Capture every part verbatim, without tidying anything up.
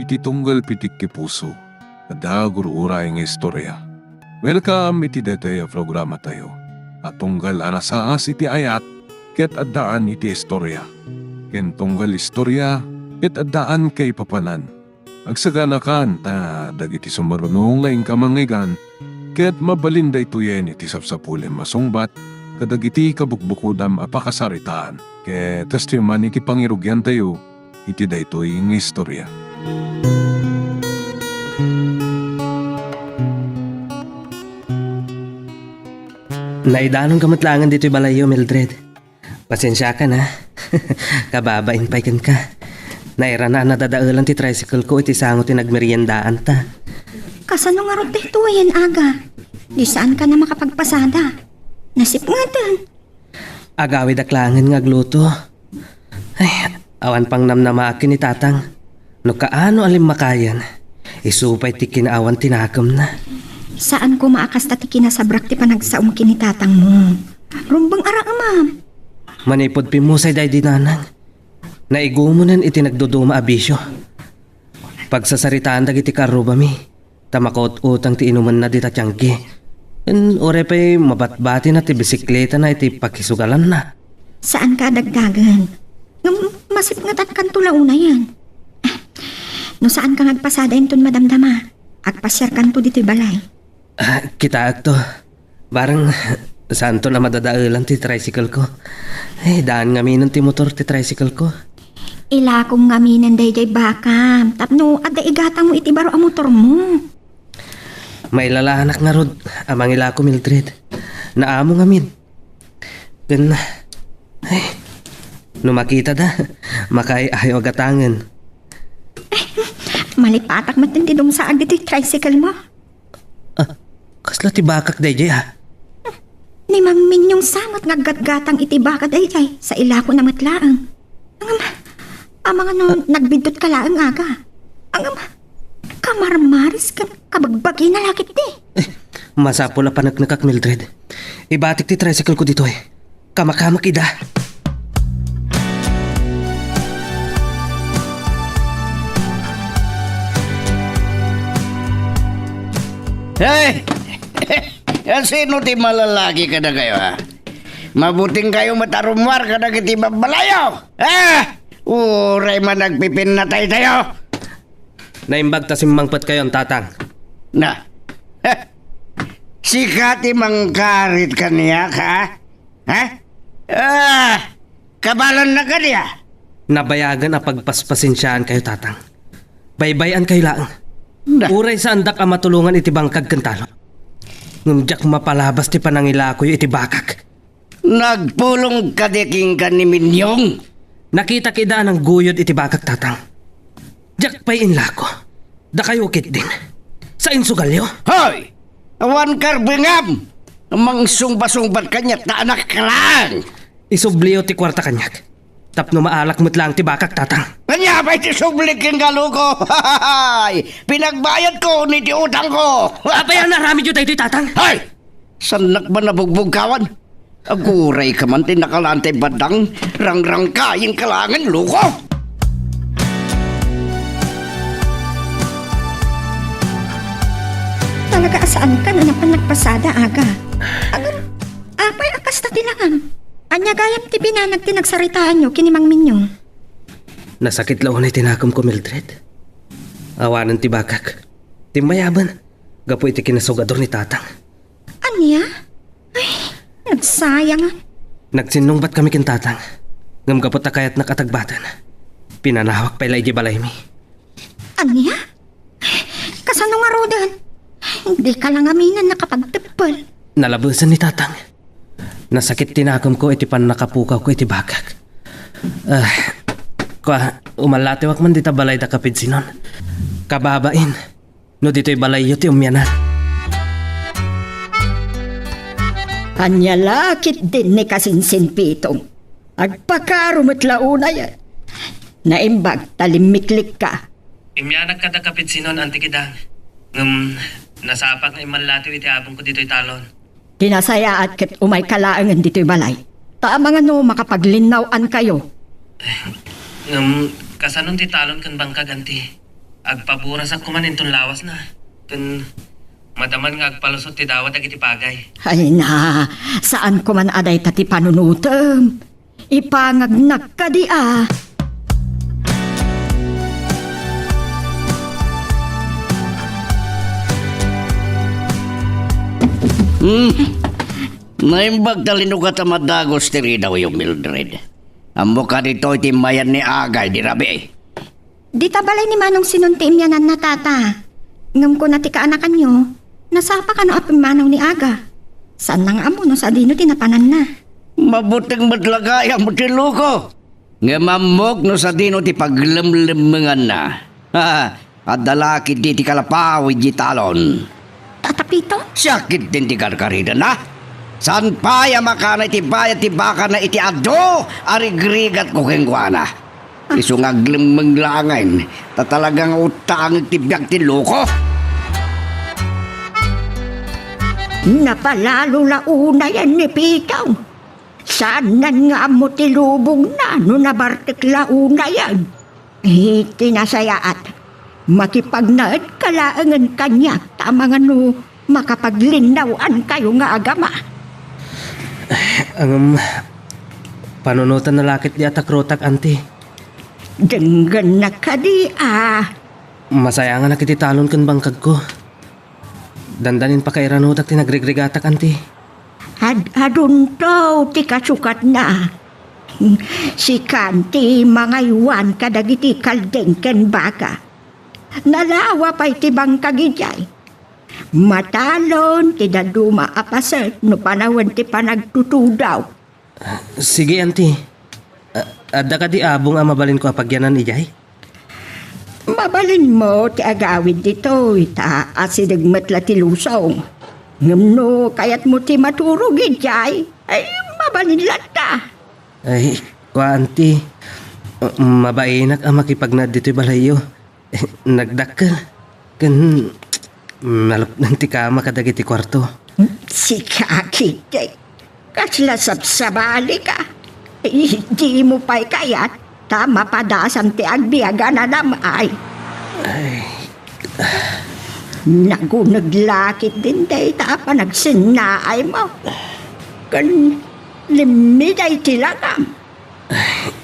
Ti tunggal pitik ti puso, adda gur-uray nga istorya. Welcome iti daytoy a programatayo a tunggal a nasaas iti ayat ket addaan iti istorya, ken tunggal istorya ket addaan kaipapanan. Agsaganakan ta dagiti sumaruno nga inka mangngeggan ket mabalin daytoyen iti sapsapulem a sungbat kadagiti kabukbukodam a pakasaritaan. Ket kastoy man iti pangirugiantayo iti daytoy nga istorya. Naidanonka met laengen ditoy balayyo, Mildred. Pasiensiakan, a. Kababain pay kenka. Nairana a nadadaelan ti tricycle ko iti sango ti nagmeriendaanta. Kasano ngarud daytoyen, Aga? Di saankan a makapagpasada. Nasipngetan. Agawidak laengen nga agluto. Ay, awan pangnamnamaak ken ni Tatang. No kaano a limmakayen, isu pay ti kinaawan ti nakemna. Saan koma a kasta ti kinasabrak ti panagsaom ken ni tatangmo. Rumbeng a raemam. Manipud pimmusay daydi nanang, naigumonen iti nagduduma a bisio. Pagsasaritaan dagiti kaarrubami, ta makaut-utang ti inumenna dita tiangge. Ken uray pay mabatbatina ti bisikletana iti pakisugalanna. Saanka a dagdagen. Ngem masipngetankanto la unayen. No saanka nga agpasada inton madamdama, agpasiarkanto ditoy balay. Ah, kitaekto. Bareng, saanto la madadaelan ti tricycle ko. Eh, daan ngaminen ti motor ti tricycle ko. Ilakom ngaminen daydiay bakam, tapno adda igatangmo iti baro a motormo. Mailalanak ngarud a mangilako, Mildred. Naamo ngamin. Ken, ay, no makitada, makaay-ayo a gatangen. Malipatak met ti dumsaag ditoy tricycle mo. Ah, kasla ti bakak daydiay, a? Ni Mang Minyong sa met nga aggatgatang iti baka daydiay, sa ilakona met laeng. Ngem, amangan no nagbiddut ka laeng, Aga. Ngem, kamarmaris ken kabagbagina la ketdi. Eh, masapul a paneknekak, Mildred. Ibatik ti tricycle ko ditoy. Kamakamak ida. Hey! Sino ti malalaki kadakayo, a? Mabutingkayo met a rummuar kadagiti babbalayo, a? Uray man agpipinnataytayo. Naimbag ta simmangpetkayon, Tatang. Na. Sika ti mangkarit kaniak, a? Ha? Ah, kabalanna kadi, a? Nabayagen a pagpaspasensiaankayo, Tatang. Baybay-ankayo laeng. Na. Uray saandak a matulongan iti bangkag ken talon, ngem diak mapalabas ti panangilakoyo iti bakak. Nagpulong kadi kenka ni Minyong? Nakitak ida a nangguyod iti bakak, Tatang. Diak pay inlako. Dakayo ketdin. Sa insugalyo? Hoy! Awan karbengam! Mangsungba-sungbat kaniak ta anak ka laeng! Isubliyo ti kuarta kaniak. Tapno maalak met laeng ti bakak, Tatang. Ania pay ti subli kenka, loko? Pinagbayadko ni ti utangko! Apay a naaramidyo daytoy, Tatang? Hoy! Saannak ba nabugbugkawan? Agurayka man ti nakalaan ti baddang, rangrangkayenka laengen, loko! Talaga a saankan a napan nagpasada, Aga. Ngem, apay a kasta ti langam? Ania gayam ti binanag ti nagsaritaanyo ken ni Mang Minyong? Nasakit la unay ti nakemko, Mildred. Awanen ti bakak. Timmayaben, gapu iti kinasugador ni Tatang. Ania? Ay, nagsayangan. Nagsinnungbatkami ken Tatang. Ngem gapu ta kayatnak a tagbaten, pinanawak pay la idiay balaymi. Ania? Kasano ngaruden? Dika la ngaminen nakapagteppel. Nalabesen ni Tatang. Nasakit ti nakemko iti pannakapukawko iti bakak. Ah, kua, umallatiwak man dita balay da Kapidsinon. Kababain, no ditoy balayyo ti umianak. Ania la ketdin ni Kasinsin Pitong? Agpakaro met la unay. Naimbag ta limmiklikka. Immianak kada Kapidsinon, Anti Kidang. Ngem, nasapak nga immallatiw iti abongko ditoy talon. Ti nasayaat ket umayka laengen ditoy balay. Ta amangan no makapaglinnaw-ankayo. Ngem, kasanon ti talon ken bangkag, Anti? Agpaburasak koma inton lawasna. Ken madaman nga agpalusot ti dawat dagiti pagay. Ay na, saan koma a dayta ti panunotem. Ipangagnak kadi a. Hmm. Naimbag ta linugat a madagus ti ridawyo, Mildred. Ammok a ditoy ti mayan ni Aga idi rabii. Dita balay ni Manong Sinon ti immiananna, Tata. Ngem kuna ti kaanakanyo, nasapa kano a pimmanaw ni Aga. Saanna nga ammo no sadino ti napananna. Mabuteng met la gayam ti loko. Ngem ammok no sadino ti paglemlemmenganna. Ha, adda la ketdi ti kalapaw idiay talon. Tata Pito? Siak ketdin ti karkaridanna. Saan pay a makana iti bayad ti bakana iti adu a rigrigatko kenkuana. Isu nga aglemmeng laengen, ta talaga nga uttangek ti biag ti loko. Napalalo la unayen ni Pito. Saannan nga ammo ti lubongna no nabartek la unayen. Iti nasayaat, makipagnaedka laengen kaniak ta amangan no makapaglinnawankayo nga agama. Ngem, panunotanna la ketdi a takrotak, Auntie. Denggennak kadi a. Masayanganak iti talon ken bangkagko. Dandanin pakairanudak ti nagrigrigatak, Auntie. Ad-adunto ti kasukatna. Sika, Auntie, mangaywan kadagiti kalding ken baka. Nalawa pay ti bangkag idiay. Matalon ti dadduma a paset no panawen ti panagtutudaw. Sige, Auntie. A-, adda kadi abong a mabalinko a pagyanan idiay? Mabalinmo ti agawid ditoy, ta asideg met la ti lusong. Ngem no kayatmo ti maturog idiay, ay, mabalin latta. Ay, kua, Auntie, mabainak a makipagnaed ditoy balayyo. Nagdakkel. Ken nalukdan ti kama kadagiti kuarto. Sika, Kitty. Kasla sabsabalika. Dimo pay kayat ta mapadasam ti agbiag a nadam-ay. Ay. Naguneg la ketdin dayta a panagsennaaymo. Ken limmiday ti langam. Ay,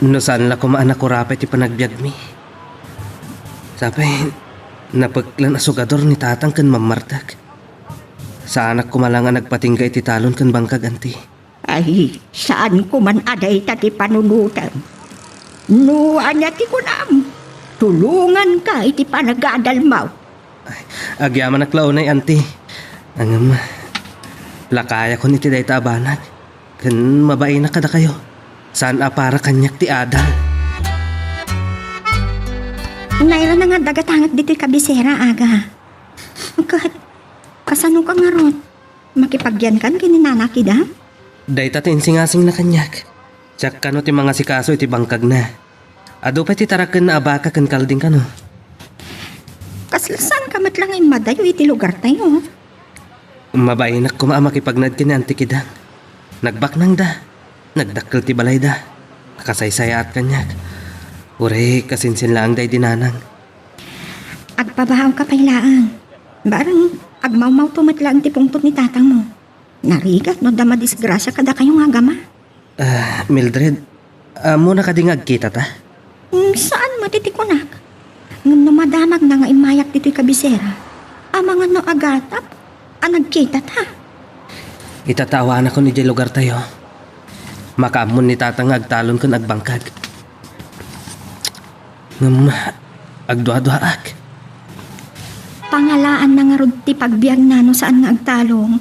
no saan la koma a nakurapay ti panagbiagmi. Sapay, napeklan a sugador ni Tatang ken mammartek. Saanak koma la nga nagpatingga iti talon ken bangkag, Auntie. Ay, saan koman a dayta ti panunotem. No ania ti kunam, tulonganka iti panagadalmo. Ay, agyamanak la unay, Auntie. Ngem, lakayakon iti dayta a banag. Ken mabainak kadakayo. Saan a para kaniak ti adal. Nailana nga adda gatangek ditoy kabisera, Aga. Ket, kasanoka ngarud? Makipagyankan ken ni Nana Kidang? Dayta ti insingasingna kaniak. Siak kano ti mangasikaso iti bangkagna. Adu pay ti tarakkenna a baka ken kalding kano. Kasla saanka met la nga immadayo iti lugartayo. Mabainak koma a makipagnaed ken ni Auntie Kidang. Nagbaknangda. Nagdakkel ti balayda. Nakasaysayaat kaniak. Uray, kasinsin laeng daydi nanang. Agpabaawka pay laeng. Bareng, agmawmawto met laeng ti pungtot ni tatangmo. Narigat no adda madisgrasia kadakayo nga agama. Ah, Mildred, ammona kadi nga agkitata? Mm, saan met iti kunak. Ngem no madamagna nga immayak ditoy kabisera, amangan no agatap a nagkitata. Itata awanakon idiay lugartayo. Makaammo ni Tatang nga agtalon ken agbangkag. Ngem, agduaduaak. Pangalaanna ngarud ti pagbiagna no saan nga agtalon.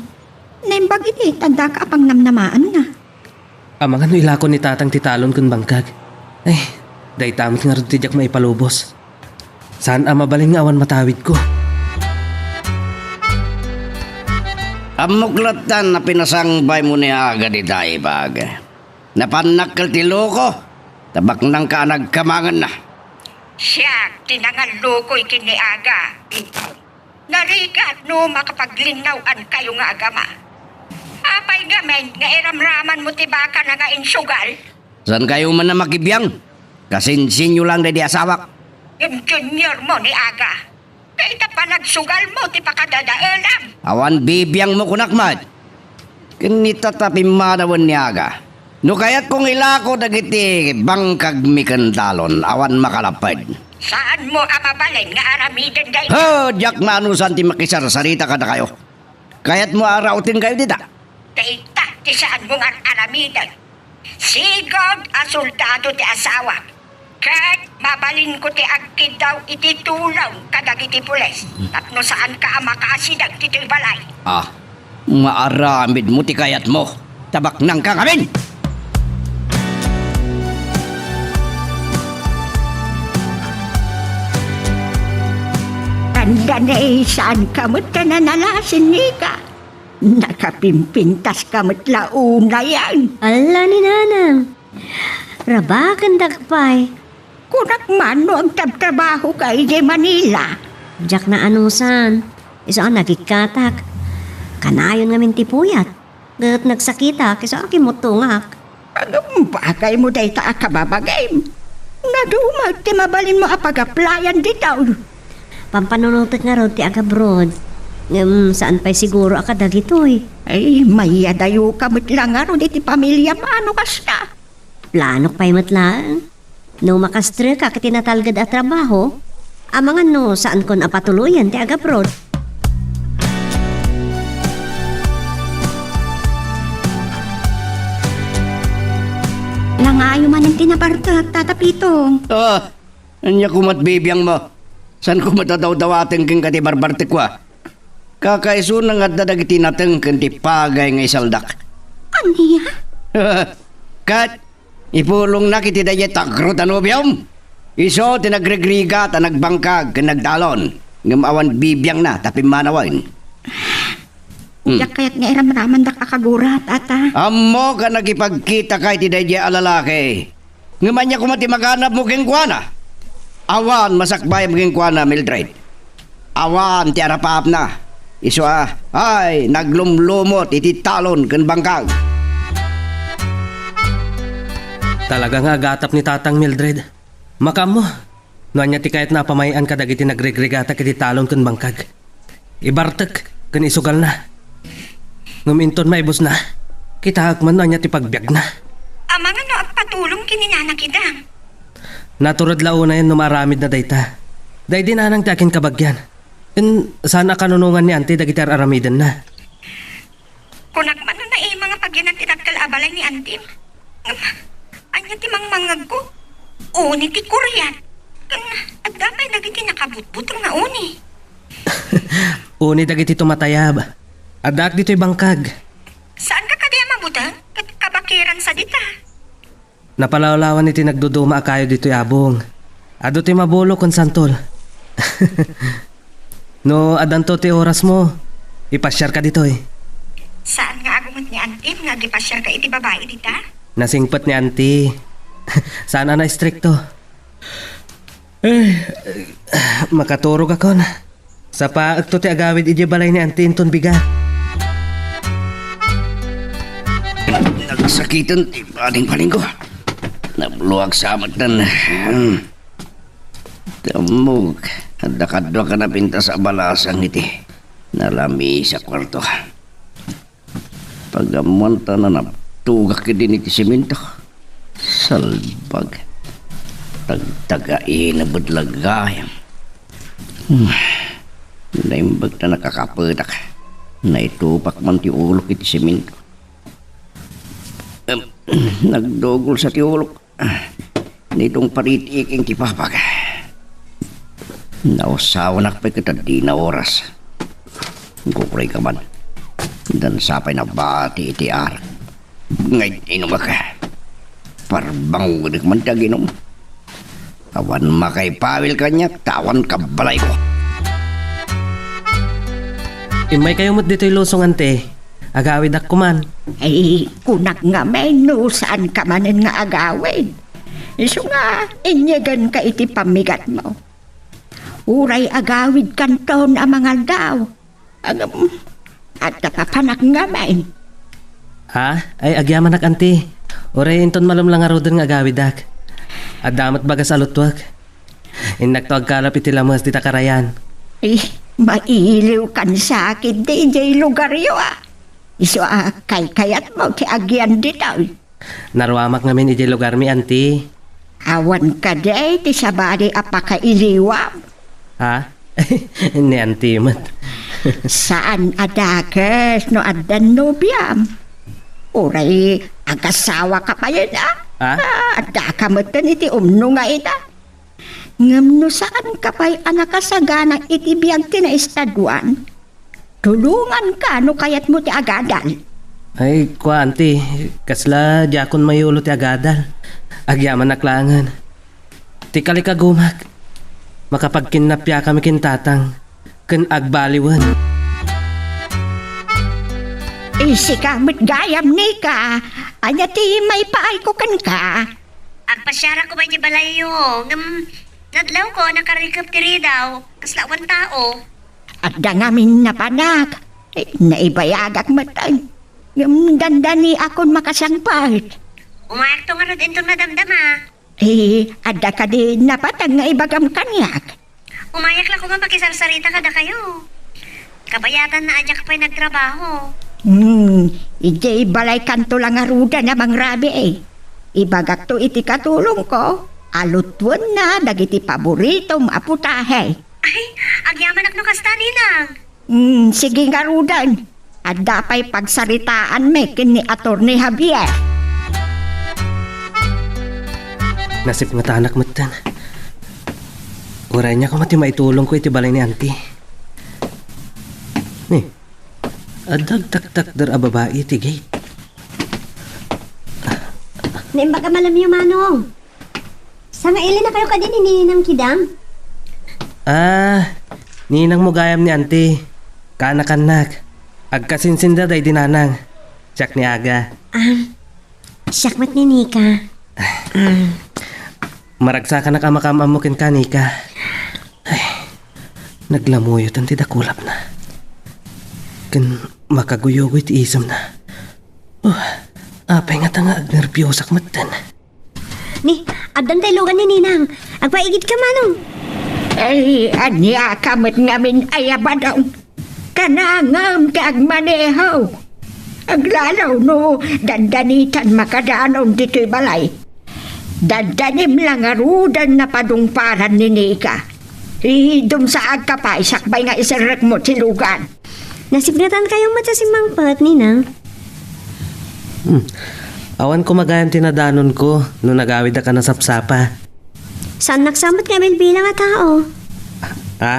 Naimbag iti, ta addaka a pangnamnamaanna. Amangan no ilako ni Tatang ti talon ken bangkag. Ay, dayta met ngarud ti diak maipalubos. Saan a mabalin nga awan matawidko. Ammok lattan a pinasangbaymo ni Aga dita, Ibag. Napannak kel ti loko, ta baknangka a nagkamangenna. Siak ti nangallukoy ken ni Aga. Narigat no makapaglinnawankayo nga agama. Apay ngamin nga iramramanmo ti bakana nga insugal? Saankayo man a makibiang? Kasinsinyo lang daydi asawak. Ngem juniormo ni Aga. Dayta panagsugalmo ti pakadadaelam. Awan bibiangmo, kunak met. Ken ni Tata pimmanawen ni Aga. No kayatko nga ilako dagiti bangkagmi ken talon, awan makalapped. Saanmo a mabalin nga aramiden dayta? Ha, diak maanusan ti makisarsarita kadakayo. Kayatmo a rauten kayo dita? Dayta ti saanmo nga aramiden. Sigud a soldado ti asawak. Ket mabalinko ti agkiddaw iti tulong kadagiti pulis tapno saanka a makaasideg ditoy balay. Ah, maaramidmo ti kayatmo. Tabaknangka ngamin! Tanda ne, saanka met a nanalasin, Nika. Nakapimpintaska met la unayen. Ala ni Nanang. Rabakendak pay. Kunak man no agtrabtrabahoka idiay Manila. Diak naanusan. Isu a nagikkatak. Kanayon ngamin ti puyat. Ket nagsakitak, isu a kimmutongak. Ngem bagaymo dayta a kababagim. Naduma ti mabalinmo a pagaplayan ditoy. Pampanunotek ngarud ti agabroad. Ngem saan pay siguro a kadagitoy. Ay, mayadayoka met la ngarud iti pamiliam no kasta. Planok pay met laeng. No makastreka iti natalged a trabaho, amangan no saankon a patuloyen ti agabroad. Nangayo manen ti nabartek, Tata Pito. Ah, ania koma ti bibiangmo? Saanko met a dawdawaten kenka ti barbartekko a? Kakaisuna nga adda dagiti nateng ken ti pagay nga isaldak. Ania? Ket ipulongnak iti daydiay tagro ta nobiom. Isu ti nagrigrigat a nagbangkag ken nagtalon, ngem awan bibiangna ta pimmanawen. Hmm. Diak kayat nga iramramandak a kagura, Tata. Ammok a nakipagkitaka iti daydiay a lalaki. Ngem ania koma ti maganabmo kenkuana? Awan masakbayam kenkuana, Mildred. Awan ti arapaapna. Isu a, ay, naglumlumot iti talon ken bangkag. Talaga nga agatap ni Tatang, Mildred. Makaammo no ania ti kayatna a pamay-an kadagiti nagrigrigatak iti talon ken bangkag. Ibartek ken isugalna. Ngem inton maibusna, kitaek man no ania ti pagbiagna. Amangan no agpatulong ken ni Nana Kidang. Natured la unayen no maaramidna dayta. Daydi Nanang ti akinkabagian. Ken saan a kanunongan ni Auntie dagiti ar-aramidenna. Kunak man no naima nga pagyanan ti dakkel a balay ni Antim. Ngem, ania ti mangmangngegko? Uni ti kurian. Ken adda pay dagiti nakabutbuteng nga uni. Uni dagiti tumatayab. Addaak ditoy bangkag. Saanka kadi a mabuteng ket kabakiran sa dita? Napalawlawan iti nagduduma a kayo ditoy abong. Adu ti mabulo ken santol. No addanto ti orasmo, ipasiarka ditoy. Saan nga agumet ni Antim nga agipasiarka iti babai dita? Nasingpet ni Anti. Saan a naistrikto. Eh, makaturogakon. Sapaekto ti agawid idiay balay ni Anti inton bigat. Nagsakiten ti bading-badingko. Nabluag sa metten. Hmm. Dammog, adda kaduak a napintas a balasang iti nalamiis a kuarto. Pag-ammoan ta nanabtogak idin iti semento. Salbag. Tagtagaineb la gayam. Hmm. Naimbag ta nakakapetak. Naitupak man ti ulok iti semento. Em, nagdugol sa ti ulok. Nitong paritiking ti papag. Nausawanak pay ket adina oras. Gukray ka man. Dan sapay nabati iti arak. Ngay inumak. Parbangudek man ti aginum. Awan makaipawil kaniak, ta awan kabbalayko. Immay kayo met ditoy lusong, ante. Agawidak kuman. Ay, kunak ngamin no saan ka manen nga agawid. Isu nga, inyegan ka iti pammigatmo. Uray agawid kanton a mangaldaw. Agam, adda papanak ngamin. Ha? Ay, agyamanak, anti. Uray inton malem la ngaruden nga agawidak. Adda met bagas a lutwek. Innakto agkalap iti lames dita karayan. Eh, mailiw kan sakit di idiay lugaryo, a. Isu a kaykayatmo ti agyan ditoy. Naruamak ngamin idiay lugarmi, anti. Awan kadi ti sabali a pakailiwam? Ha? Ni anti met. Saan a dakes no addan nobiam? Uray agasawa ka payen, a? Ha? Ah, adda ka metten iti umno nga ita. Ngem no saan ka pay a nakasagana iti biag ti naestaduan, tulongan ka no kayatmo ti agadal. Ay, kua, anti, kasla diakon mayulo ti agadal. Agyamanak laengen. Ti kalikagumak, makapagkinnapiakami ken tatang, ken agbaliwen. Isika met gayam, Nika. Ania ti maipaayko kenka? Agpasiarak koma iti balayyo, ngem nadlawko a nakarikep ti ridaw, kasla awan tao. Adda ngamin napanak, eh, naibayagak met, ay. Ngem dandaniakon makasangpet. Umayakto ngarud inton madamdama. Eh, adda kadi napateg nga ibagam kaniak? Umayak la koma makisarsarita kadakayo. Kabayatanna a diak pay nagtrabaho. Hmm, idiay balaykanto la ngaruden a mangrabii. Ibagakto iti katulongko a lutwenna dagiti paboritom a putahe. Ay, agyamanak no kasta, Ninang. Hmm, sige ngaruden. Adda pay pagsaritaanmi ken ni Attorney Javier. Nasipngetanak metten. Uray ania koma ti maitulongko iti balay ni Auntie. Ni, adda agtaktakder a babai iti gate. Naimbag a malamyo, Manong. Sangailinakayo kadi ni Ninang Kidang? Ah, ninangmo gayam ni Auntie. Kaanakannak. Agkasinsinda daydi nanang. Siak ni Aga. Ah, siak met ni Nika. Ah. Maragsakanak a makaam-ammo kenka, Nika. Ay, naglamuyotan ti dakulapna. Ken makaguyogoy ti isemna. Oh, apay ngata nga agnerbiyosak metten. Ni, addan tay lugan ni Ninang. Agpaigidka, Manong. Ay, ania ka met ngamin a yabadong? Kanangem ti agmaneho. Aglalaw no dandanitan makadanon ditoy balay. Dandanim la ngaruden a padungparan ni Nika. Idumsaagka pay sakbay nga iserrekmo ti lugan. Nasipngetankayo met a simmangpet, Ninang. Hmm. Awan koma gayam ti nadanonko no nagawiddak a nasapsapa. Saannak sa met nga bilbilang a tao. Ha?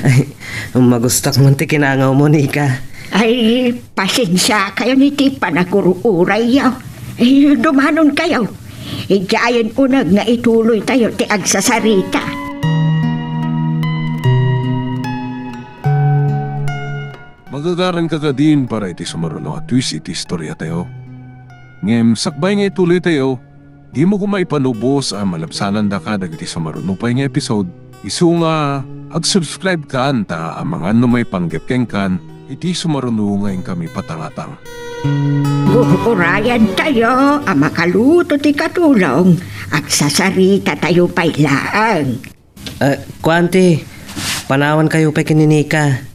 Ay, magustak man ti kinangawmo, Nika. Ay, pasensiakayon iti panagur-urayyo. Ay, dumanonkayo. Idiayen uneg nga ituloytayo ti agsasarita. Magagaranka kadin para iti sumaruno a twist iti istoriatayo. Ngem sakbay nga ituloytayo, dimo koma ipanubos a malabsanandaka dagiti sumaruno pay nga episode, isu nga ag-subscribe kan ta amangan no maipanggep kenkan iti sumaruno nga inkami patangatang. Gur-urayantayo a makaluto ti katulong, agsasarita tayo pay laeng. Eh, kua, Auntie, panawankayo pay ken ni Nika.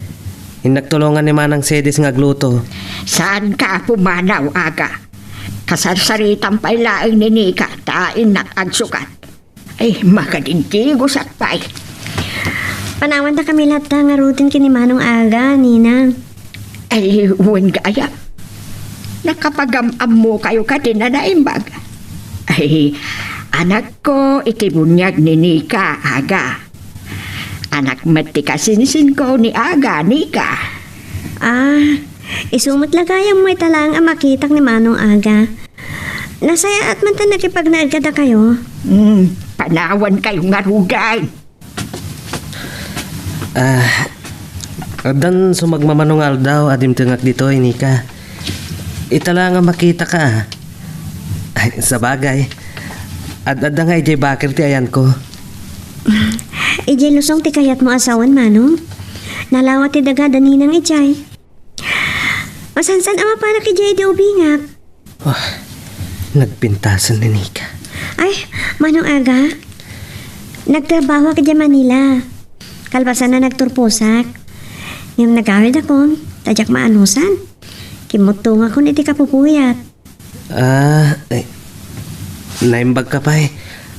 Innak tulongan ni Manang Cedes nga agluto. Saanka a pumanaw, Aga. Kasarsaritam pay laeng ni Nika, ta innak agsukat. Ay, makadindigosak pay. Panawantakami latta ngaruden ken ni Manong Aga, Ninang. Ay, wen gayam. Nakapagam-ammokayo kadin a naimbag. Ay, anakko iti buniag ni Nika, Aga. Anak met ti kasinsinko ni Aga, Nika. Ah, isu met la gayammo ita laeng a makitak ni Manong Aga. Nasayaat man ta nakipagnaed kadakayo. Hmm, panawankayo ngaruden. Ah, addan sumagmamano nga aldaw a dimtengak ditoy, Nika. Ita la nga makitaka, ah. Ay, sabagay, ad-adda nga idiay baker ti ayanko. Idiay Luzon ti kayatmo a sawen, Manong? Nalawa ti daga da Ninang idiay. Masansan a mapanak idiay idi ubingak. Ah, nagpintasen ni Nika. Ay, Manong Aga? Nagtrabahoak idiay Manila. Kalpasanna, nagturposak. Ngem nagawidakon, ta diak maanusan. Kimmuttongakon iti kapupuyat. Ah, ay, naimbagka pay,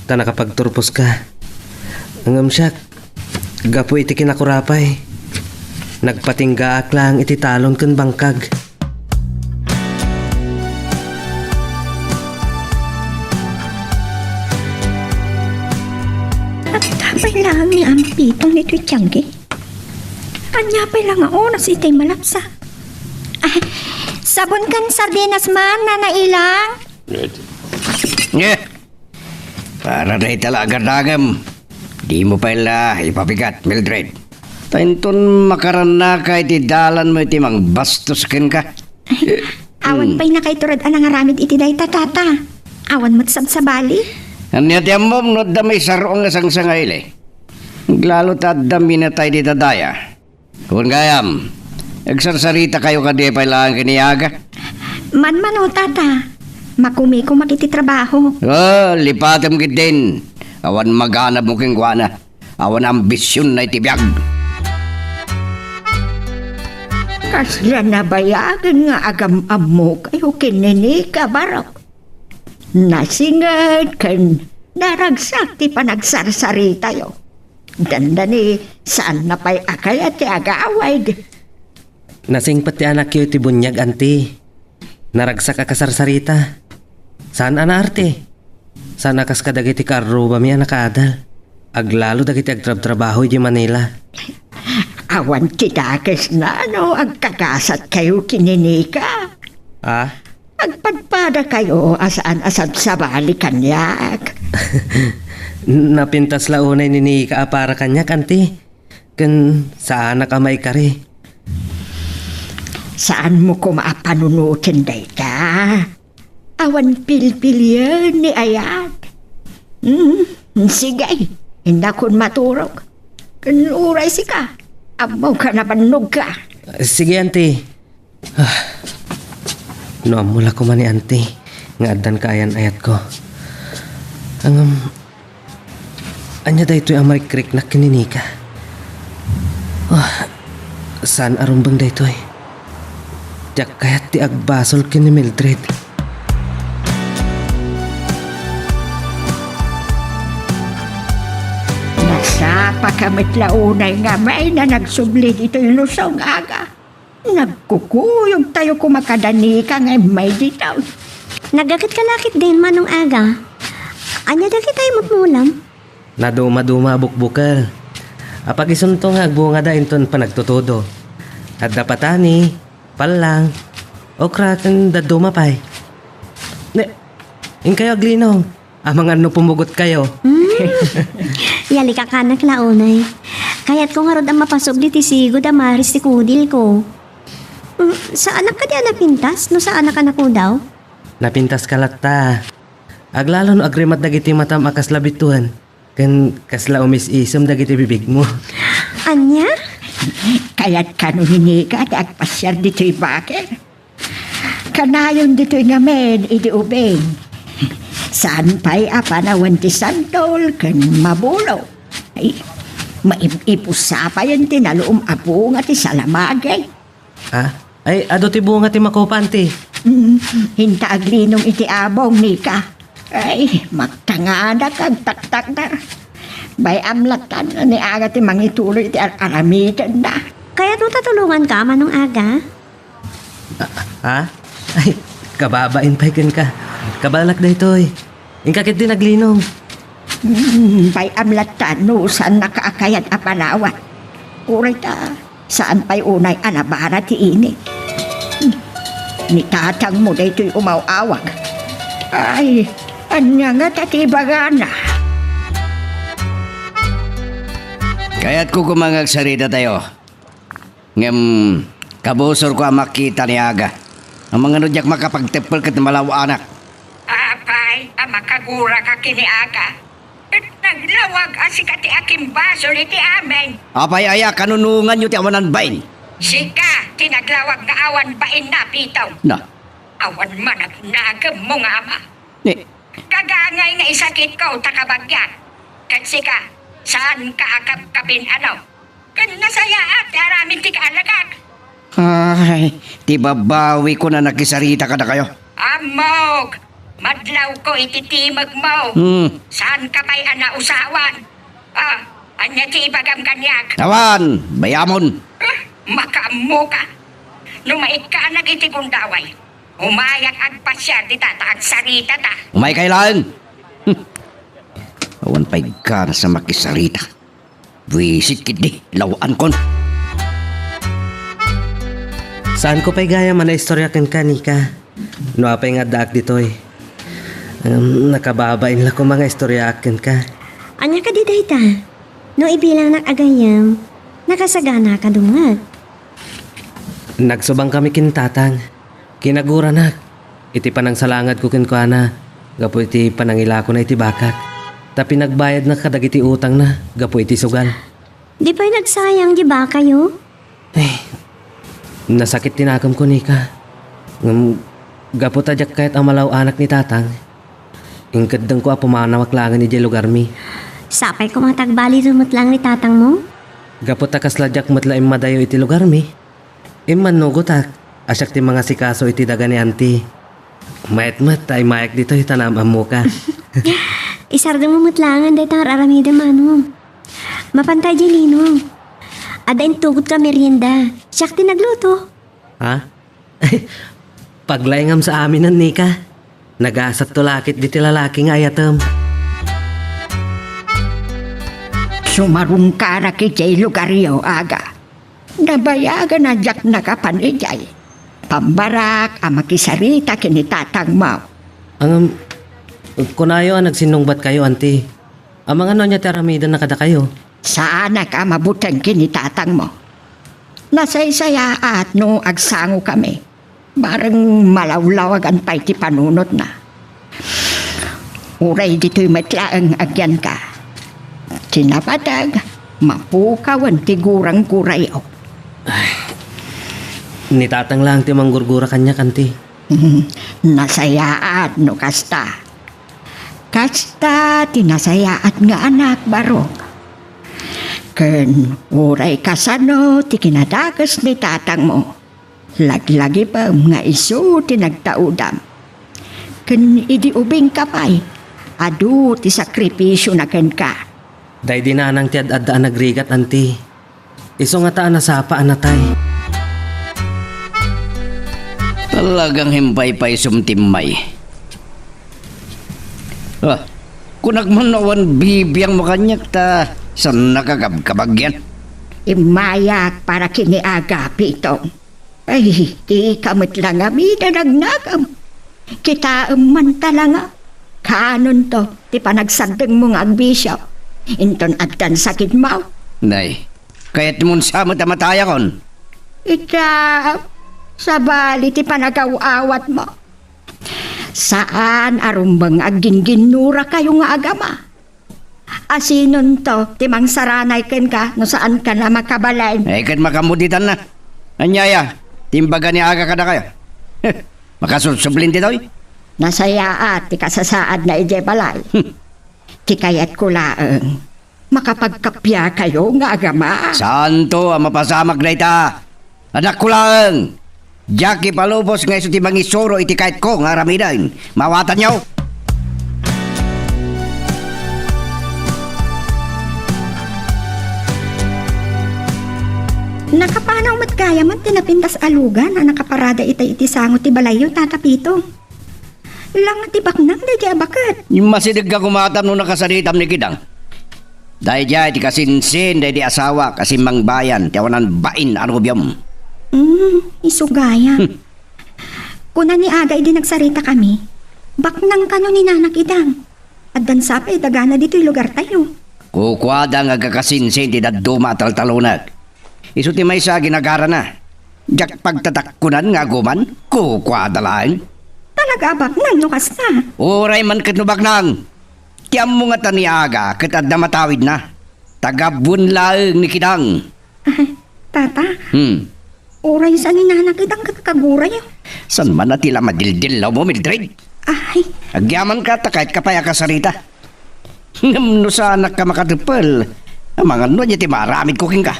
ta nakapagturposka. Ngem siak, gapu iti kinakurapay, nagpatinggaak laeng iti talon ken bangkag. Adda pay laeng ni Ampitong ditoy tiangge. Ania pay la nga oras itay malapsa? Ay, sabon ken sardinas man, Nana Ilang? Eh, para dayta la a gardangem, dimo pay la ipabigat, Mildred. Ta inton makarannaka iti dalanmo iti mangbastos kenka. Ay, awan Hmm. pay nakaiturad a nangaramid iti dayta, Tata. Awan met sabsabali. Ania ti ammom no adda maisarruang nga sangsangaili? Aglalo ta adda minatay dita daya. Wen gayam, agsarsarita kayo kadi pay laeng ken ni Aga? Manmano, Tata. Makumikumak iti trabaho. Ah, lipatem ketdin. Awan maganabmo kenkuana. Awan ambisionna iti biag. Kasla nabayagen nga agam-ammo kayo ken ni Nika, Barok. Nasinget ken naragsak ti panagsarsaritayo. Dandani, saanna pay a kayat ti agawid. Nasingpet ti anakyo iti buniag, anti. Naragsak a kasarsarita. Saan a naarte. Saan a kas kadagiti kaarrubami a nakaadal. Aglalo dagiti agtrabtrabaho idiay Manila. Awan ti dakesna no agkagasat kayo ken ni Nika. Ah? Agpadpada kayo a saan a sabsabali kaniak. Napintas la unay ni Nika a para kaniak, anti. Ken saanak a maikari. Saanmo koma a panunoten dayta. Awan pilpilien ni ayat. Hmm, sige, innakon maturog. Ken uray sika, ammoka a nabannogka. Sige, anti. Ah, no ammo la koma ni anti nga addan kaayan-ayatko. Ngem, ania daytoy a marikriknak ken ni Nika? Ah, saan a rumbeng daytoy. Diak kayat ti agbasol ken ni Mildred. Nasapaka met la unay ngamin a nagsubli ditoy Luzon, Aga. Nagkukuyogtayo koma kada Nika nga immay ditoy. Naggaketka la ketdin, Manong Aga. Ania dagiti mutmulam? Nadumaduma a bukbukel. Apag isunto nga agbungada inton panagtutudo. Adda patani, pallang, okra, ken dadduma pay. Ne, inkayo aglinong. Amangan no pumugotkayo. Hmm. Yalikakanak la unay. Kayatko ngarud a mapasubli ti sigud a maris ti kudilko. Hmm, saanak kadi a napintas no saanak a nakudaw? Napintaska latta. Aglalo no agrimat dagiti matam a kasla bituen, ken kasla umis-isem dagiti bibigmo. Ania? Kayat kano ni Nika ti agpasiar ditoy baker? Kanayon ditoy ngamin idi ubing. Saan pay a panawen ti santol ken mabulo. Ay, maib-ipusa payen ti naluom a bunga ti salamagi. Ha? Ay, adu ti bunga ti makupa, anti. Mm, inta aglinong iti abong, Nika. Ay, magtanganak agtaktakna. Bay-am latta ni Aga ti mangituloy iti ar-aramidenna. Kayatmo ta tulonganka, Manong Aga? Ah, ha? Ay, kababain pay kenka. Kabaelak daytoy. Inka ketdin aglinong. Hmm, bay-am latta no saannaka a kayat a panawan. Uray ta, saan pay unay a nabara ti init. Hmm, ni tatangmo daytoy umaw-awag. Ay, ania ngata ti ibagana? Kayatko koma nga agsaritatayo. Ngem kabusorko a makita ni Aga. Amangan no diak makapagteppel ket malaw-anak. Apay a makaguraka ken ni Aga? Ket naglawag a sika ti akimbasol iti amin. Apay aya kanunonganyo ti awanan bain? Sika ti naglawag nga awan bain, Napitong. Na. Awan managnagemmo nga ama. Ni- Kagangay nga isakitko ta kabagiak. Ket sika, Saanka a kapkapin, ano? Ken nasayaat ti aramid ti kaalagak. Ay, ti babbawikon a nakisarita kadakayo. Ammok, madlawko iti timekmo. Hmm. Saanka pay a nausawan. Ah, ania ti ibagam kaniak? Awan, bayamon. Ah, makaammoka. No maikkanak iti gundaway, umayak agpasiar dita ta agsaritata. Umaykayo laeng. Hmm. Awan pay ganas a makisarita. Buisit ketdi, law-ankon. Saanko pay gayam a naistorya kenka, Nika. No apay nga addaak ditoy, ngem nakababain la koma nga istoryaak kenka. Ania kadi dayta? No ibilangnak a gayyem, nakasaganaka dunget. Nagsubangkami ken tatang. Kinaguranak iti panangsalangadko kenkuana gapu iti panangilakona iti bakak, ta pinagbayadna kadagiti utangna gapu iti sugal. Di pay nagsayang di bakayo? Ay, nasakit ti nakemko, Nika. Ngem gapu ta diak kayat a malaw-anak ni tatang, inkeddengko a pumanawak laengen idiay lugarmi. Sapay koma ta agbalin met laeng ni tatangmo? Gapu ta kasla diak met la immadayo iti lugarmi, immannugotak a siak ti mangasikaso iti daga ni Auntie. Mayat met ta imayak ditoy ta naam-ammoka. Isardengmo met laengen dayta nga ar-aramidem, Manong. Mapanta idiay Ninong. Adda intugotko a merienda. Siak ti nagluto. Ha? Paglaingam sa aminen, Nika. Nagasatto la ket diti lalaki nga ayatem. Sumarungkarak idiay lugaryo, Aga. Nabayagen a diak nakapan idiay. Pammarak a makisarita ken ni tatangmo. Ngem, kunayo a nagsinnungbatkayo, Auntie. Amangan no ania ti aramidenna kadakayo. Saanak a mabuteng ken ni tatangmo. Nasaysayaat no agsangokami. Bareng malawlawagan pay ti panunotna. Uray ditoy met laeng agyanka. Ti napateg, mapukawen ti gurang-gurayo. Ay, ni tatang laeng ti manggurgura kaniak, Auntie. Nasayaat no kasta. Kasta ti nasayaat nga anak, barok. Ken uray kasano ti kinadakes ni tatangmo, laglagipem nga isu ti nagtaudam. Ken idi ubingka pay, adu ti sakripisiona kenka. Daydi nanang ti ad-adda a nagrigat, Auntie. Isu ngata a nasapa a natay. Talagang himpaypaysom ti immay. Ah, kunak man no awan bibiangmo kaniak ta saan nakakabkabagyan. Immayak para ken ni Aga, Pitong. Ay, dika met la ngaruden agnagem. Kitaem man talaga. Kaanonto ti panagsardengmo nga agbisio. Inton addan sakitmo. Nay, kayatmon sa met a matayakon? Ita, sabali ti panagaw-awatmo. Saan a rumbeng a aggingginnurakayo nga agama. Asinonto ti mangsaranay kenka no saankan a makabalin? Ay, ket makamuditanna. Ania aya ti imbaga ni Aga kadakayo? Makasusublin ditoy? Nasayaat ti kasasaadna idiay balay. Hmm. Ti kayatko laeng, makapagkappiakayo nga agama. Saanto a mapasamak dayta. Anakko laeng, diak ipalubos nga isu ti mangisuro iti kayatko nga aramiden. Maawatanyo? Nakapanaw met gayamen ti napintas a lugan a nakaparada itay iti sango ti balayyo, Tata Pito. Langa ti baknang daydi a baket. Masidegka koma tapno nakasaritam ni Kidang. Daydiay ti kasinsin daydi asawak a simmangbayan ti awanan bain a nobiom. Hmm, isu gayam. Hmm. Kuna ni Aga idi nagsaritakami, baknang kano ni Nana Kidang. Addan sa pay dagana ditoy lugartayo. Kukuada nga agkakasinsin ti dadduma a taltalonek. Isu ti maysa a ginagarana. Diak pagtatakkunan nga aguman, kukuada laeng. Talaga a baknang no kasta? Uray man ket no baknang. Ti ammo ngata ni Aga ket adda matawidna. Tagabuen laeng ni Kidang. Tata, Hmm. uray sa ni Nana Kidang ket kagurayo. Saan man a ti la madildillawmo, Mildred? Ay. Agyamanka ta kayatka pay a kasarita. Ngem no saanakka makateppel, amangan no ania ti maaramidko kenka.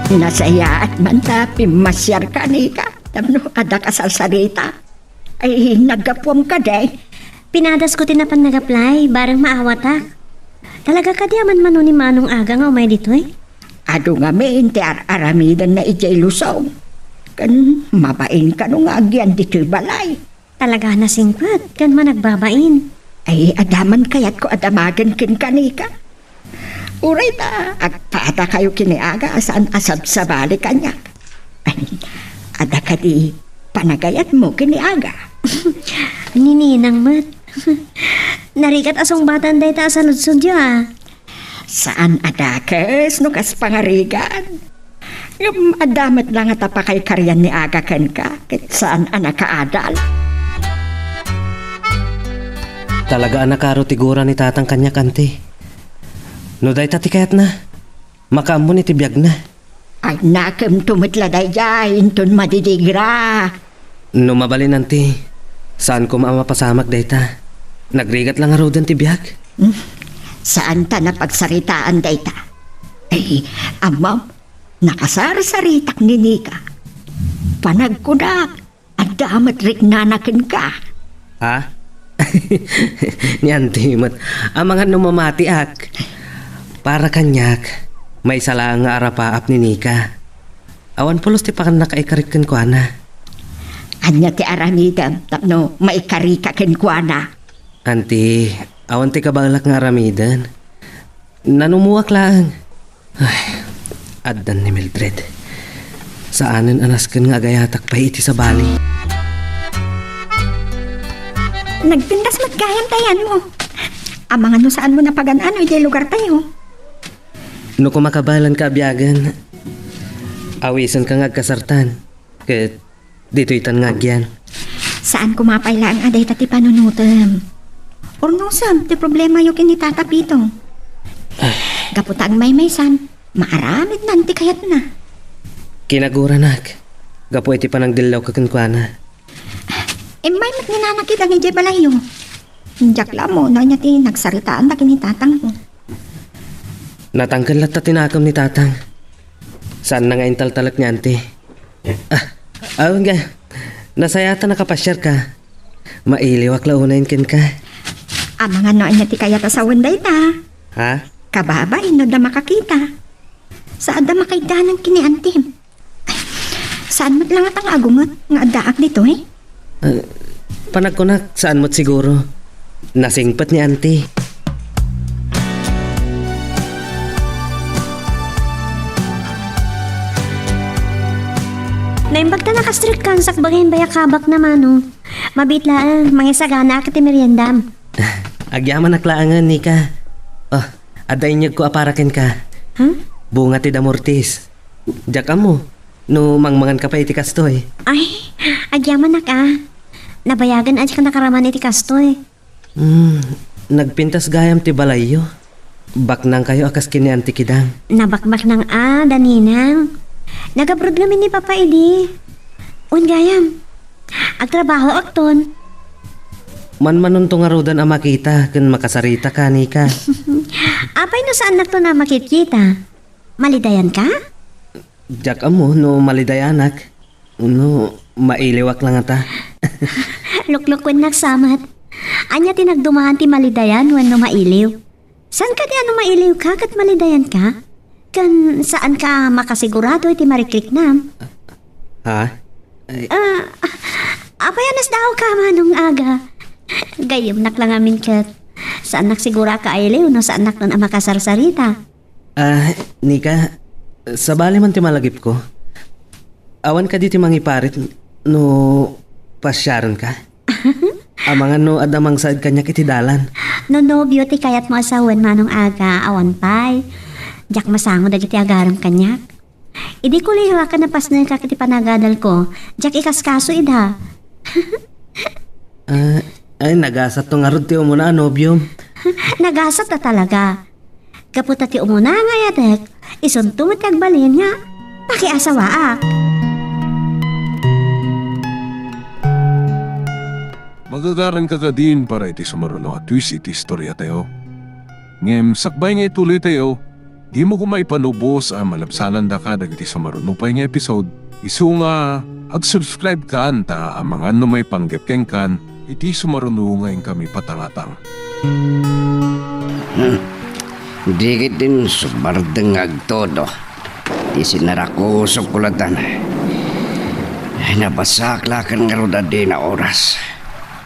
Nasayaat man ta pimmasiarka, Nika, tapno adda kasarsarita. Ay, naggapuam kadi. Pinadasko ti napan nag-apply, bareng maawatak. Talaga kadi a manmano ni Manong Aga nga umay ditoy? Adu ngamin ti ar-aramidenna idiay Luzon. Ken mabain kano nga agyan ditoy balay. Talaga nasingpet ken managbabain. Ay, adda man kayatko a damagen kenka, Nika. Uray ta agpadakayo ken ni Aga a saan a sabsabali kaniak. Adda kadi panagayatmo ken ni Aga? Ni Ninang met. Narigat a sungbatan dayta a saludsodyo, a. Saan a dakes no kas pangarigan. Ngem adda met la ngata pakaikarian ni Aga kenka, ket saan a nakaadal. Talaga a nakaro ti gura ni Tatang kaniak, Anti. No dayta ti kayatna, makaammon iti biagna. Ay, nakemto met la daydiay inton madidigra. No mabalin, Anti, saan koma a mapasamak dayta. Nagrigat la ngaruden ti biag. Hmm? Saan ta napagsaritaan dayta. Ay, ammom, nakasarsaritak ni Nika. Panagkunak, adda met riknana kenka. Ha? Ni Anti met, amangan no mamatiak. Para kaniak, maysa laeng nga arapaap ni Nika. Awan pulos ti pakannak a ikarik kenkuana. Ania ti aramidem tapno maikarika kenkuana? Anti, awan ti kabaelak nga aramiden. Nanumuak laeng. Ay, addan ni Mildred. Saanen a nasken nga agayatak pay iti sabali. Nagpintas met gayam ti ayanmo. Amangan no saanmo napagan-ano idiay lugartayo. No kumakabaelanka a biagen, awisenka nga agkasartan, ket ditoytan nga agyan. Saan koma pay laeng a dayta ti panunotem. Urnosem ti problemayo ken ni Tata Pito. Gapu ta agmaymaysan, maaramidnan ti kayatna. Kinaguranak, gapu iti panangdellawka kenkuana. Immay met ni Nana Kidang idiay balayyo. Diak la ammo no ania ti nagsaritaanda ken ni tatangko. Natangken latta ti nakem ni tatang. Saanna nga intaltalek ni anti. Ah, awan nga. Nasayaat a nakapasiarka. Mailiwak la unayen kenka. Amangan no ania ti kayat a sawen dayta. Ha? Kababain no adda makakita. Sa adda makaiddanan ken ni antim. Saan met la ngata nga agunget nga addaak ditoy? Eh, panagkunak, saan met siguro. Nasingpet ni anti. Naimbag ta nakastrekkan sakbay bayan bayakabak na mano. Mabiit laeng, mangisaganaak iti meriendam. Agyamanak laengen, Nika. Oh, adda inyegko a para kenka. Huh? Bunga ti damortis. Diak ammo no mangmanganka pay iti kastoy. Ay, agyamanak a. Nabayagen a diak nakaraman iti kastoy. Hmm, nagpintas gayam ti balayyo. Baknangkayo a kas ken ni Anti Kidang. Nabakbaknang a, da ninang. Nagabroad ngamin ni Papa idi. Wen gayam. Agtrabahoakton. Manmanonto ngaruden a makita ken makasarita, Nika. Apay no saannakton a makitkita? Malidayanka? Diak ammo no malidayanak, no mailiwak la ngata. Luklukuennak sa met. Ania ti nagdumahan ti malidayan wenno mailiw? Saan kadi a no mailiwka ket malidayanka? Ken saanka a makasigurado iti marikriknam? Ha? Ay. Ah, apay a nasdaawka, Manong Aga? Gayyemnak la ngamin ket saannak siguro a kailiw no saannakton a makasarsarita. Ah, Nika, sabali man ti malagipko. Awan kadi ti mangiparit no pasiarenka? Amangan no adda mangsaed kaniak iti dalan. No nobio ti kayatmo a sawen, Manong Aga, awan pay. Diak masango dagiti agarem kaniak. Idi kolehiyo a napasnekak iti panagadalko, diak ikaskaso ida. Ah, ay, nagasatto ngarud ti umuna a nobiom. Nagasat ta talaga. Gapu ta ti umuna nga ayatek, isunto met ti agbalin nga pakiasawaak. Agagaranka kadin para iti sumaruno a twist iti istoriatayo. Ngem sakbay nga ituloytayo, dimo koma ipanubos a malabsanandaka dagiti sumaruno pay nga episode. Isu nga ag-subscribe kan ta amangan no maipanggep kenkan iti sumaruno nga inkami patangatang. Hmm. Di ketdin sumardeng nga agtodo. Ti sinarakusok ko latan. Ay, nabasak laken ngarud a dina oras.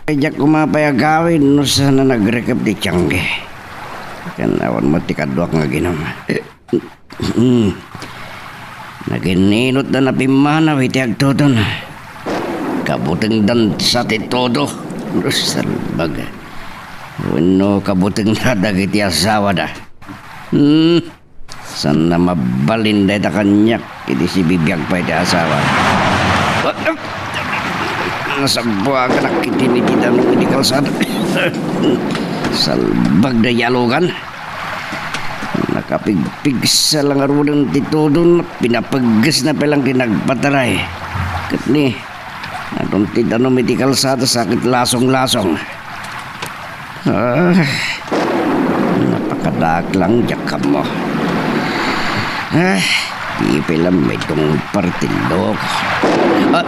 Diak koma pay agawid no saan a nagrekep ti tiangge. Ken awan met ti kaduak nga aginum. Hmm. Naginninot da na pimmanaw iti agtodon. Kabutengdan sa ti todo. Salbag. Wenno kabutengda dagiti asawada. Hmm. Saan a mabalin dayta kaniak iti sibibiag pay ti asawa. Nasabuaganak iti niti danum iti kalsada. Salbag da yalugan. Nakapigpigsa lang aruden ti tudon, pinapaggesna pay lang ti nagpataray. Ket ni, adun ti danum iti kalsada, sakit lasong-lasong. Ah, napakadaak lang diak ammo. Ah, di pay lang maitungpar ti loko. Ah,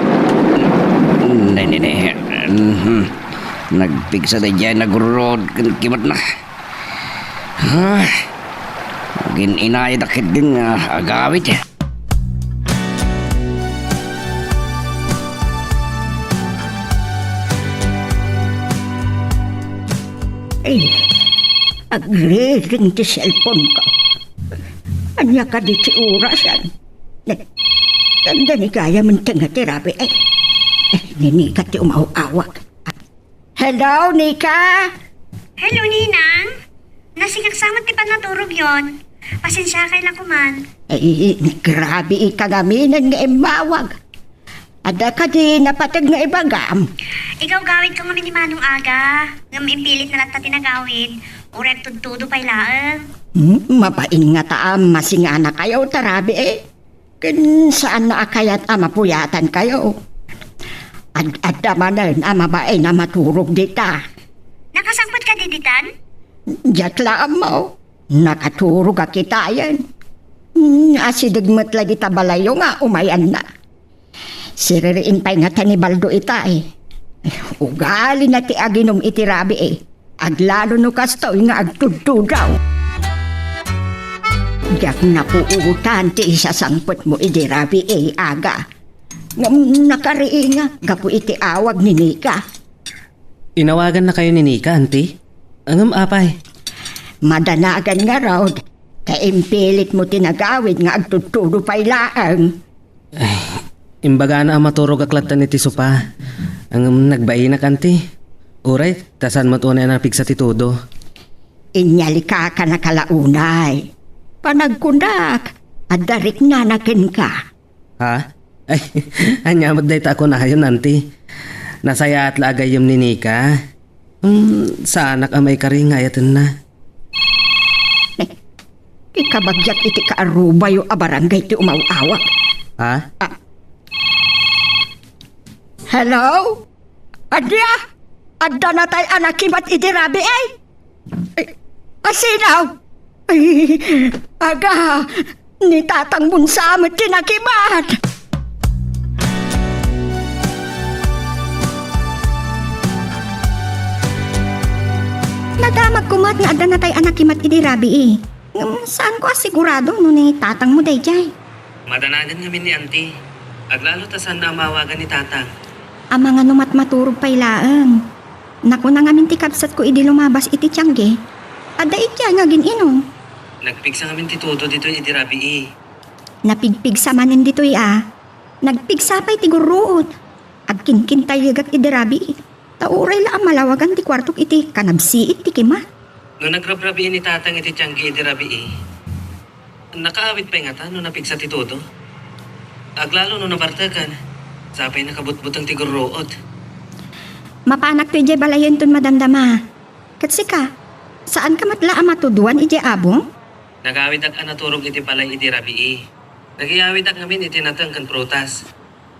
ne, ne, ne. Mhm. Nagpigsa daydiay nagruruod ken kimatna. Ah, agin-inayad a ketdin nga agawid. Ay, agriring ti cellphone ko. Ania kadi ti orasan? Tanda ni gayam ti rabii. Ay, ni Nika ti umaw-awag. Hello, Nika? Hello, Ninang. Nasigak sa met ti pannaturogyon. Pasensiakay la koman. Ay, grabe ika ngamin nga immawag. Adda kadi napateg nga ibagam? Igawgawidko ngamin ni Manong Aga, ngem impilitna latta ti nagawid. Uray agtudtudo pay laeng. Hmm, mabain ngata a masinganakayo ta rabii. Ken saanna a kayat a mapuyatankayo. Ad-adda manen a mabain a maturog dita. Nakasangpet kadi ditan? Diak la ammo. Nakaturog a kitaen. Hmm, asideg met la dita balayyo nga umayanna. Siririin pay ngata ni Baldo ita, eh. Ugalina ti aginum iti rabii, eh. Aglalo no kastoy nga agtudtudaw. Diak napuotan ti isasangpetmo idi rabii, eh, Aga. Ngem nakariinga gapu iti awag ni Nika. Inawagannakayo ni Nika, Auntie? Ngem apay? Madanagan ngarud, ta impilitmo ti nagawid nga agtudtudo pay laeng. Ay, imbagana a maturogak lattan iti sopa. Ngem nagbainak, Auntie. Uray, ta saan met unay a napigsa ti tudo. Inyalikakan a kalaunay. Panagkunak, adda riknana kenka. Ha? Ay, ania met dayta a kunayon, Auntie? Nasayaat la a gayyem ni Nika. Hmm, saanak a maikari nga ayatenna. Ti kabagiak iti kaarubayo a barangay ti umaw-awag. Ha? Ah. Hello? Adia? Adda natay a nakimat idi rabii, eh? Eh, asino? Ay, Aga, ni tatangmon sa met ti nakimat. Nadamagko met nga adda natay a nakimat idi rabii. Ngem saanko a sigurado no ni tatangmo daydiay. Madanagan ngamin ni Auntie. Aglalo ta saanna a maawagan ni Tatang. Amangan no matmaturog pay laeng. Nakuna ngamin ti kabsatko idi lumabas iti tiangge, adda idiay nga agin-inum. Nagpigsa ngamin ti tudo ditoy idi rabii. Napigpigsa manen ditoy a. Nagpigsa pay ti gurruod. Agkinkintayegak idi rabii. Ta uray la a malawagan ti kuartok iti kanabsiit ti kima. No nagrabrabii ni Tatang iti tiangge idi rabii, nakaawid pay ngata no napigsa ti tudo? Aglalo no nabartekan, sapay nakabutbuteng ti gurruod. Mapanak to idiay balayenton madamdama. Ket sika, saanka met la a matuduan idiay abong? Nagawidak a naturog iti balay idi rabii. Nagiyawidak ngamin iti nateng ken prutas.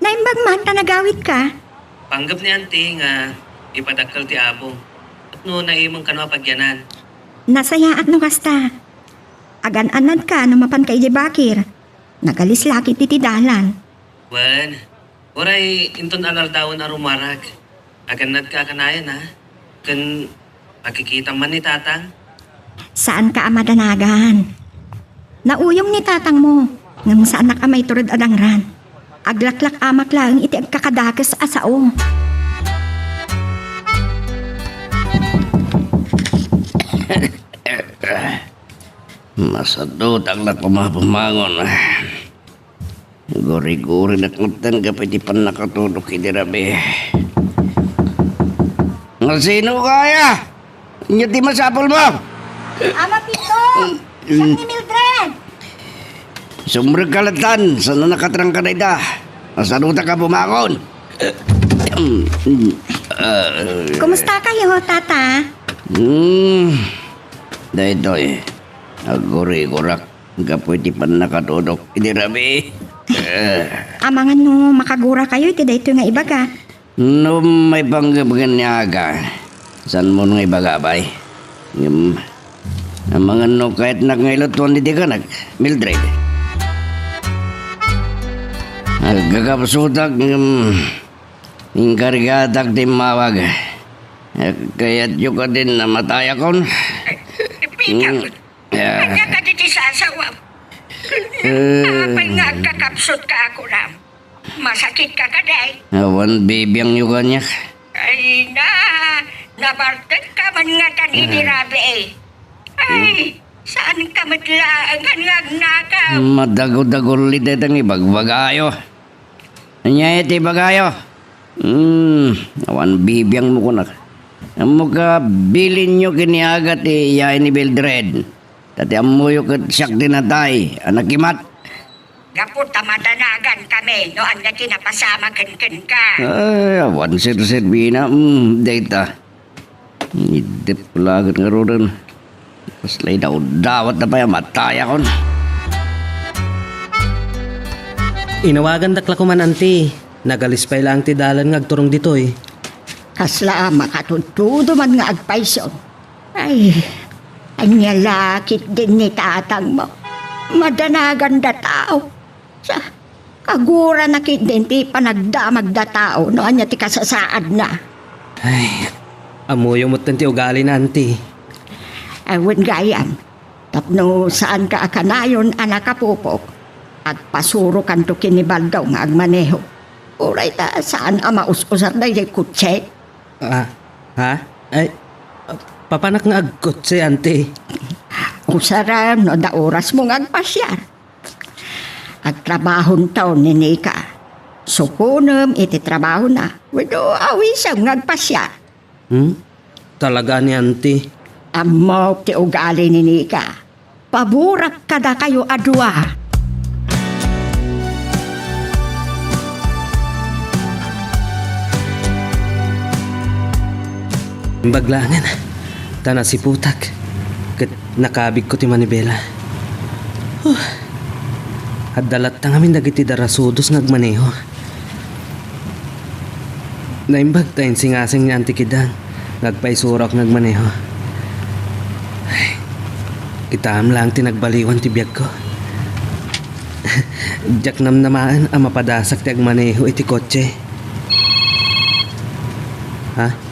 Naimbag man ta nagawidka? Panggep ni Auntie nga Ipadakkel ti Apo. Tapno naimeng kano a pagyanan. Nasayaat no kasta. Agan-annadka no mapanka idiay bakir. Nagalis la ketdi ti dalan. Wen, uray inton alardawen a rumarag. Agannadka a kanayon, a? Ken makikitam man ni Tatang? Saanka a madanagan. Nauyong ni Tatangmo, ngem saannak a maitured a dangran. Aglaklak-amak laeng iti agkakadakes a sao. Masadutak la koma bumangon. Guri-gurinak metten gapu iti pannakatudok iti rabii. Nga sino kaya? Ania ti masapulmo? Ama Pito! Mm. Siak ni Mildred! Sumrekka lattan, saan a nakatrangka dayta. Masadutak a bumangon. Kumusta kayo, Tata? Hmm, daytoy. Agurigurak gapu iti pannakatudok iti rabii. Amangan no makagura kayo iti daytoy nga ibaga. No maipanggep ken ni Aga, saanmon nga ibaga, bay? Ngem, amangan no kayatnak nga ilutuan iti kanak, Mildred. Agkakapsutak ngem inkargatak ti immawag. Kayatyo kadin a matayakon? Pito, mm, ania kadi ti sasawam? Eh. Apay nga agkakapsutka a kunam? Masakitka kadi? Awan bibiangyo kaniak. Ay na, nabartekka man ngatan iti rabii. Ay, saanka met laeng nga agnakaw? Madagudagulli dayta nga ibagbagayo. Ania iti ibagayo? Hmm, awan bibiangmo kunak. Ammoka, bilinyo ken ni Aga ti yaay ni Mildred. Ta ti ammoyo ket siak ti natay a nakimat. Gapu ta madanagan kami no ania ti napasamak kenka. Ay, awan serserbina, mm, dayta. Idep laeng ngaruden. Kasla idawdawat na pay a matayakon. Inawagandak la koman, anti. Nagalis pay laeng ti dalan nga agturong ditoy. Kasla a makatudtudo man nga agpayso. Ay, ania la ketdin ni tatangmo? Madanagan da tao. Sa, kagurana ketdin ti panagdamagda tao no ania ti kasasaadna. Ay, ammoyo metten ti ugalina, anti. Awan gayam, tapno saanka a kanayon a nakapupok, agpasurokanto ken ni Baldo nga agmaneho. Uray ta saan a maus-usar daydiay kotse. Ah, ha? Ay, papanak nga agkotse, anti. Usaram no adda orasmo nga agpasiar. Agtrabahonto ni Nika. Sukonem iti trabahona. Wenno awisem nga agpasiar. Hmm? Talaga ni anti. Ammok ti ugali ni Nika. Paborak kadakayo a dua. Imbag laengen, ta nasiputak, ket nakabigko ti manibela. Huh. Adda latta ngamin dagiti darasudos nga agmaneho. Naimbag ta insingasing ni Auntie Kidang nga agpaisurak nga agmaneho. Ay, kitaem laeng ti nagbaliwan ti biagko. Diak namnamaen a mapadasak ti agmaneho iti kotse. Ha?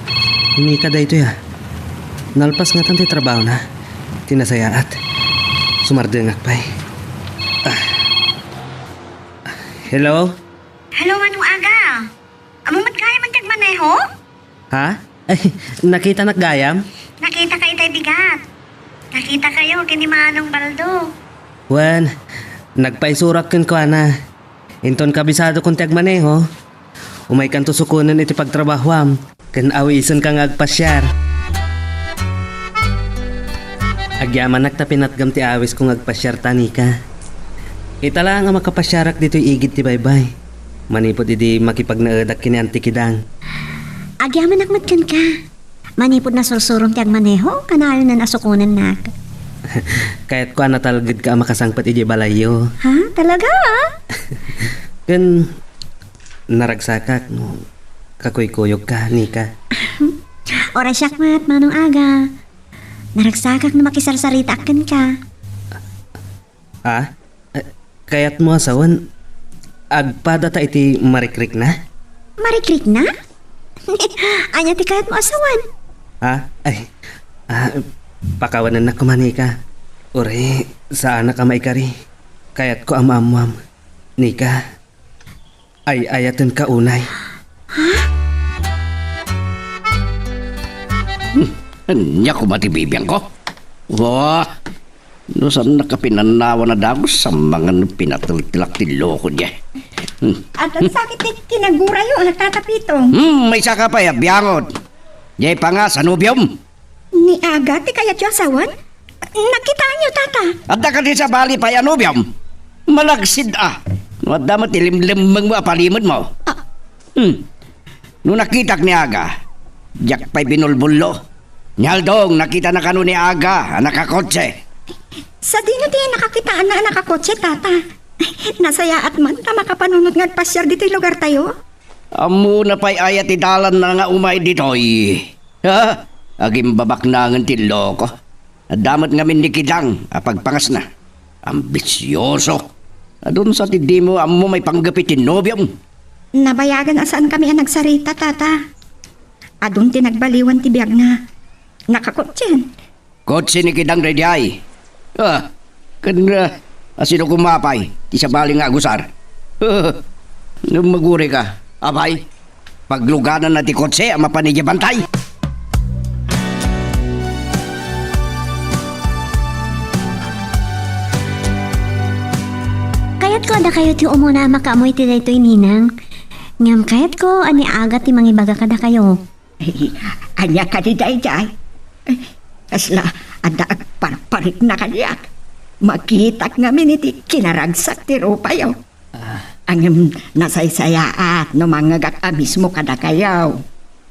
Ni Nika daytoy, a. Nalpas ngatan ti trabahona. Ti nasayaat. Sumardengak pay. Ah. Hello? Hello, Manong Aga. Ammom met gayam ti agmaneho? Ha? Ay, nakitanak gayam? Nakitaka itay bigat. Nakitakayo ken ni Manong Baldo. Wen, nagpaisurak kenkuana. Inton kabisadokon ti agmaneho, umaykanto sukonen iti pagtrabahoam, ken awisenka nga agpasiar. Agyamanak ta pinatgam ti awisko nga agpasiar, Tanika. Ita laeng a makapasiarak ditoy igid ti baybay. Manipud idi makipagnaedak ken ni Auntie Kidang. Agyamanak met kenka. Manipud nasursurom ti agmaneho, kanayonan a sukonennak. Kayatko a natalgedka a makasangpet idiay balayyo. Ha? Talaga? Ken naragsakak no kakuykuyogka, Nika. Uray siak met, Manong Aga. Naragsakak no makisarsaritaak kenka. Ah? Eh, kayatmo a sawen, agpadata iti marikrikna? Marikrikna? Ania ti kayatmo a sawen? Ha? Ay, ah, pakawanennak koma, Nika. Uray, saanak a maikari. Kayatko a maammuam. Nika, ay-ayatenka unay. Hmm, ania koma ti bibiangko? Wah, no saannak a pinannawan a dagus, sammangan no pinateltelak ti loko diay. Hmm. Adda sakit ti kinagurayo, a, Tata Pito. Hmm, maysaka pay a biangot. Diay pay nga sa nobiom. Ni Aga ti kayatyo a sawen? Nakitaenyo, Tata? Adda kadi sabali pay a nobiom? Malagsid a. No adda met ti limlemmengmo a palimedmo. Ah. Hmm. No nakitak ni Aga, diak pay binulbullo. Ni Aldong, nakitana kano ni Aga a nakakotse? Sadino ti nakakitaanna a nakakotse, Tata? Nasayaat man ta makapanunot nga agpasiar ditoy lugartayo. Ammona pay aya ti dalanna nga umay ditoy. Ha? Agimbabaknangen ti loko. Adda met ngamin ni Kidang a pagpangasna. Ambisioso. Adun sa ti dimo ammo maipanggep iti nobiom. Nabayagan a saankami a nagsarita, Tata. Adun ti nagbaliwan ti biagna. Nakakotsien. Kotse ni Kidang daydiay. Ah, ken, ah, asino koma pay ti sabali nga agusar? Ngem magurayka, apay, paglugananna ti kotse a mapan idiay bantay. Kayatko a dakayo ti umuna a makaammo iti daytoy, Ninang. Ngem kayatko a ni Aga ti mangibaga kadakayo. Ay, ania kadi daydiay? Ay, kasla adda agparparikna kaniak. Makitak ngamin iti kinaragsak ti rupayo. Ah. Ngem nasaysayaat no mangngegak a mismo kadakayo.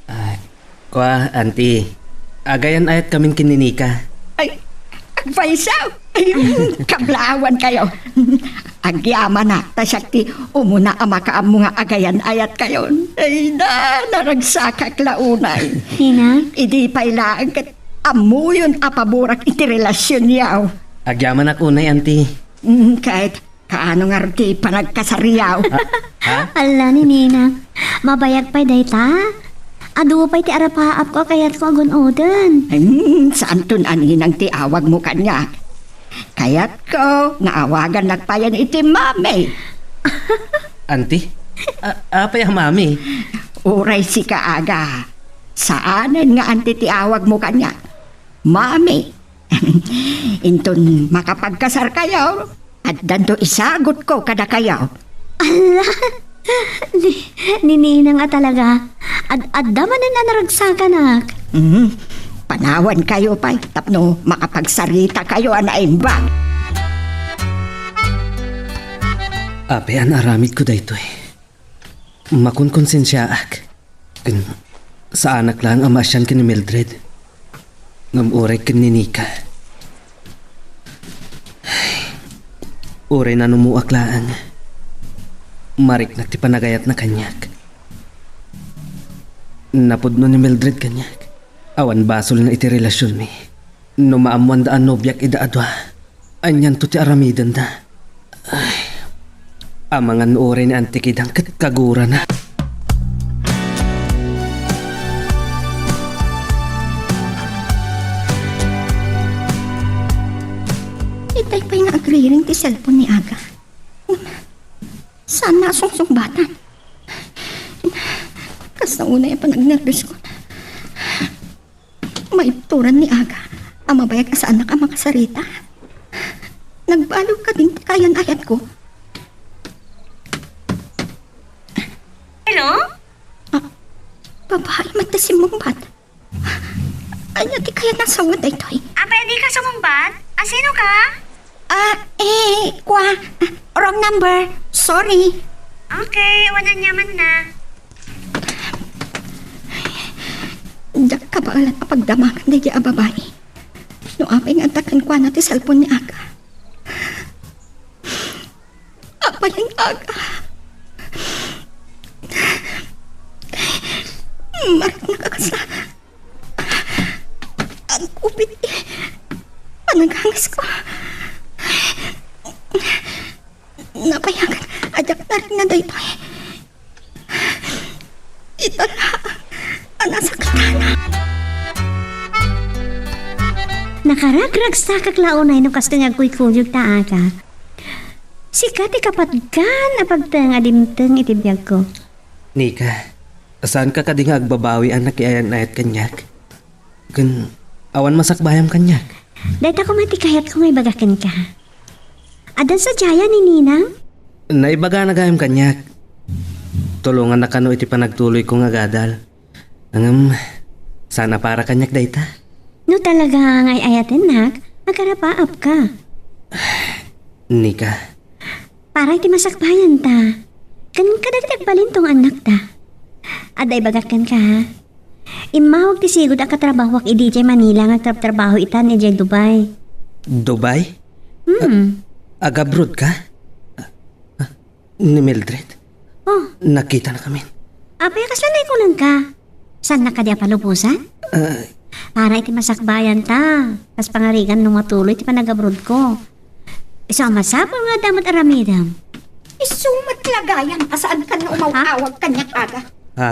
Ah, kua, Auntie, agayan-ayatkamin ken ni Nika. Ay, agpayso! Ay, kablaawankayo. Agyamanak ta siak ti umuna a makaammo nga agayan-ayatkayon. Ay, da, naragsakak la unay. Ninang? Idi pay laeng ket ammoyon a paborak iti relasionyo. Agyamanak unay, Auntie. Mm, ket kaano ngarud ti panagkasaryo? Ha? Ha? Alla ni Ninang, mabayag pay dayta. Adu pay ti arapaapko a kayatko a gun-oden. Hmm, saanton a Ninang ti awagmo kaniak. Kayatko nga awagannak payen iti Mami. Auntie? A-, apay a Mami? Uray sika, Aga. Saanen nga Auntie ti awagmo kaniak. Mami. Inton makapagkasarkayo, addanto isagutko kadakayo. Ala! Ni, ni Ninang a talaga. Ad-, adda manen a naragsakanak. Mm. Panawankayo pay tapno makapagsaritakayo a naimbag. Apay a naaramidko daytoy? Makunkonsensiaak. Ken saanak laeng a maasian ken ni Mildred. Ngem uray ken ni Nika. Uray nanumoak laeng, mariknak ti panagayatna kaniak. Napudno ni Mildred kaniak. Awan basolna iti relasionmi. No maammoanda a nobiak ida a dua, anianto ti aramidenda? Ay, amangan no uray ni Auntie Kidang ket kagurana. Itay pay nga agriring ti cellphone ni Aga. Saan nga sungsungbatan? Kasla unay a panagnerbios ko. Maibturan ni Aga a mabayag a saannak a makasarita. Nagbaliw kadin ti kayan-ayatko. Hello? Ah, babai met ti simmungbat. Ania ti kayatna a sawen daytoy? Apay a dika sumungbat? A, sino ka? Ah, eh, kua, ah, wrong number. Sorry. Okay, awan aniamanna. Diak kabaelan a pagdamagan daydiay a babai. No apay nga adda kenkuana ti cellphone ni Aga. Apay nga Aga. Mariknak a kasta. Agkupit ti panaghangasko. Napayagan a diak narikna daytoy. Ita laeng a nasakitanak. Nakaragragsakak la unay no kastoy nga agkuykuyogta, Aga. Sika ti kapatgan a pagteng a dimteng iti biagko. Nika, saanka kadi nga agbabawi a nakiayan-ayat kaniak? Ken awan masakbayam kaniak? Dayta koma ti kayatko nga ibaga kenka. Adda sadiayan ni Ninang? Naibagana gayam kaniak. Tulonganna kano iti panagtuloyko nga agadal. Ngem, saan a para kaniak dayta. No talaga nga ay-ayatennak, agarapaapka. Nika. Para iti masakbayanta. Ken kadagiti agbalinto nga annakta. Adda ibagak kenka, ha? Immawag ti sigud a katrabahoak idiay Manila nga agtrabtrabaho itan idiay Dubai. Dubai? Hmm. Agabroad ka? Ni Mildred? Oh. Nakita na kami. Apay, kasla naikunanka? Saannak kadi a palubosan? Ah. Para iti masakbayanta, kas pangarigan no matuloy ti panagabroadko. Isu a masapul nga adda met aramidem. Isu met la gayam a saankan nga umaw-awag kaniak, Aga. Ha?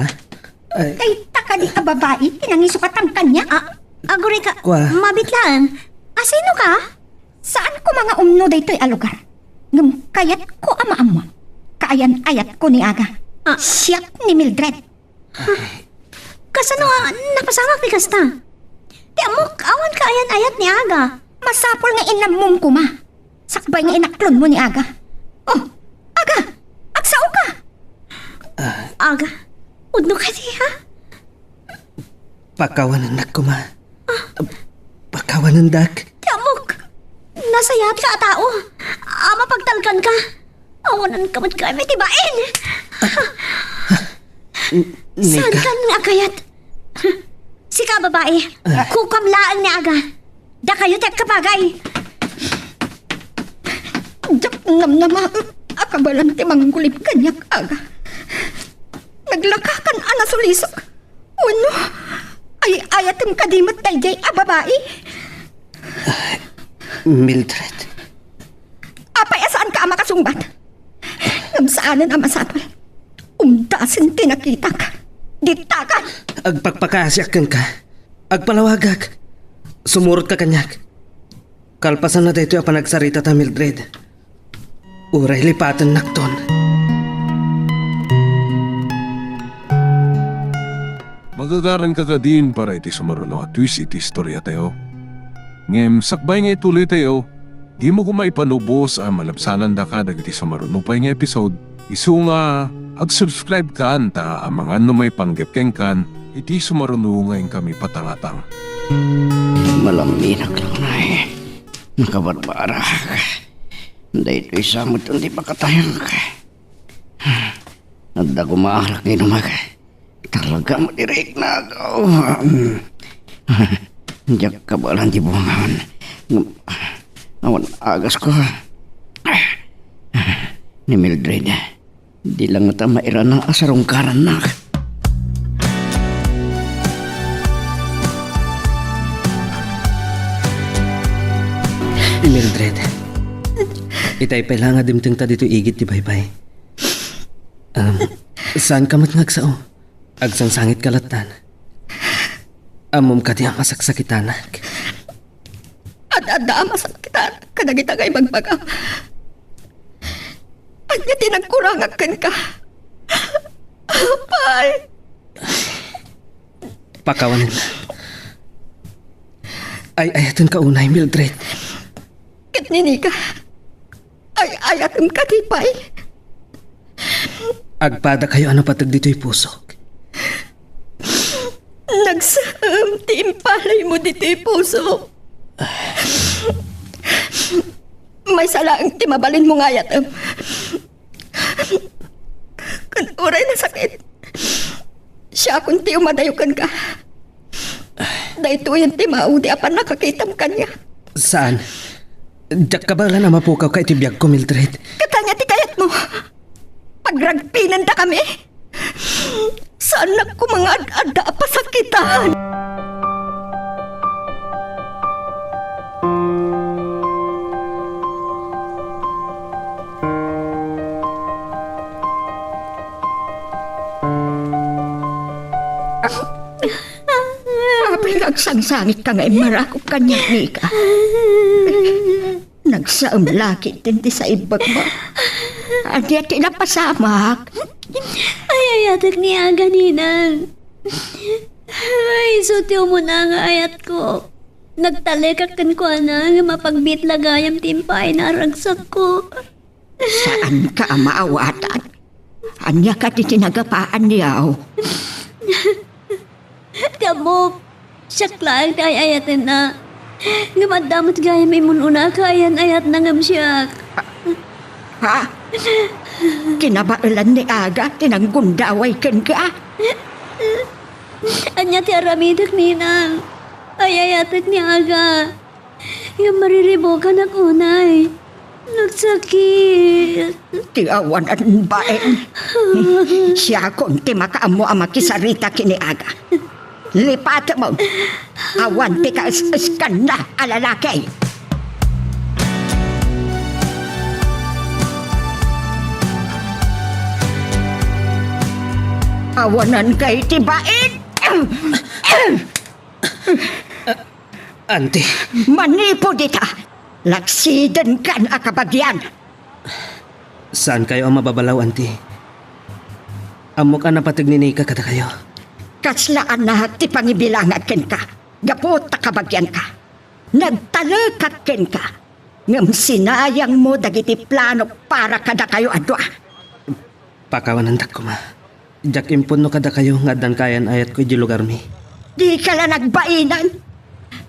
Ay. Dayta kadi a babai ti nangisukatan kaniak? Ah, agurayka, Kua. Mabit laeng. A, sino ka? Saan koma nga umno daytoy a lugar. Ngem kayatko a maammo. Kaayan-ayatko ni Aga. Ah. Siak ni Mildred. Kasano a napasangak ti kasta? Ti ammok, awan kaayan-ayat ni Aga. Masapul nga inammom koma. Sakbay nga inaklonmo ni Aga. Oh, Aga! Agsao ka! Ah. Aga, pudno kadi, ha? Pakawanennak koma. Ah. Pakawanendak. Ti ammok, nasayaat ka a tao. A, mapagtalkan ka. Awanan ka met kami ti bain. N-, Nika? Saan ka nga agayat? Sika, babai. Ah. Kukam laeng ni Aga. Dakayo ti agkapagay. Diak namnamaen a kabaelan ti manggulip kaniak, Aga. Naglakakan a nasulisok. Wenno, ay-ayatem kadi met daydiay a babai? Mildred. Apay a saanka a makasungbat? Ngem saanen a masapul. Umdasen ti nakitak. Dittakan! Agpakpakaasiak kenka. Agpalawagak. Sumurotka kaniak. Kalpasanna daytoy a panagsaritata, Mildred, uray lipatennakton. Magagaranka kadin para iti sumaruno a twist iti istoriatayo. Ngem sakbay nga ituloytayo, dimo koma ipalubos a malabsanandaka dagiti sumaruno pay nga episode. Isu nga, ag-subscribe kan ta amangan no maipanggep kenkan iti sumaruno nga inkami patangatang. Malaminak laeng, nakabarbarak. Daytoy sa met ti pakatayak. Adda koma arak nga inumak. Talaga met iriknak. Diak kabaelan ti buangan. Awan agasko. Ni Mildred, di la ngata mairana a sarungkarannak. Mildred, itay pay la nga dimtengta ditoy igid ti baybay. Um, saanka met nga agsao? Agsangsangit ka lattan. Ammom kadi a masaksakitanak? Ad-adda a masaksakitanak kadagita nga ibagbagam. Ania ti nagkurangak kenka? Apay! Pakawanen. Ay-ayatenka unay, Mildred. Ket ni Nika, ay-ayatem kadi pay? Agpadakayo a napateg ditoy pusok. Nagsem ti impalaymo ditoy pusok. Maysa laeng ti mabalinmo nga ayatem. Ken uray nasakit, siakon ti umadayo kenka. Daytoyen ti maudi a pannakakitam kaniak. Saan. Diak kabaelan a mapukawka iti biagko, Mildred. Ket ania ti kayatmo? Pagragpinendakami? Sa annakko nga ad-adda a pasakitan. Apay nga agsangsangitka nga immarakop kaniak, Nika? Nagsaem la ketdin ti saibbekmo. Ania ti napasamak? Ay-ayatek ni Aga, Ninang. Ay, isu ti umuna nga ayatko. Nagtalekak kenkuana nga mapagbiit la gayam ti impaayna a ragsakko. Saanka a maawatan? Ania kadi ti nagapaanyo? Ti ammok, siak laeng ti ay-ayatenna. Ngem adda met gayam immun-unaka a yan-ayatna ngem siak. Ha? Kinabaelan ni Aga ti nanggundaway kenka? Ania ti aramidek, Ninang? Ay-ayatek ni Aga. Ngem mariribukanak unay. Nagsakit. Ti awanan bain. Siakon ti makaammo a makisarita ken ni Aga. Lipatemon. Awan ti kaes-eskanna a lalaki. Awanan kay ti bain. Anti. Manipud ita, laksidenkan a kabagian. Saankayo a mababalaw, Anti. Ammok a napateg ni Nika kadakayo. Kasla anak ti pangibilangak kenka, gapu ta kabagianka. Nagtalekak kenka, ngem sinayangmo dagiti planok para kadakayo a dua. Pakawanandak koma. Diak impunno kadakayo nga addan kayan-ayatko idiay lugarmi. Dika la nagbainan.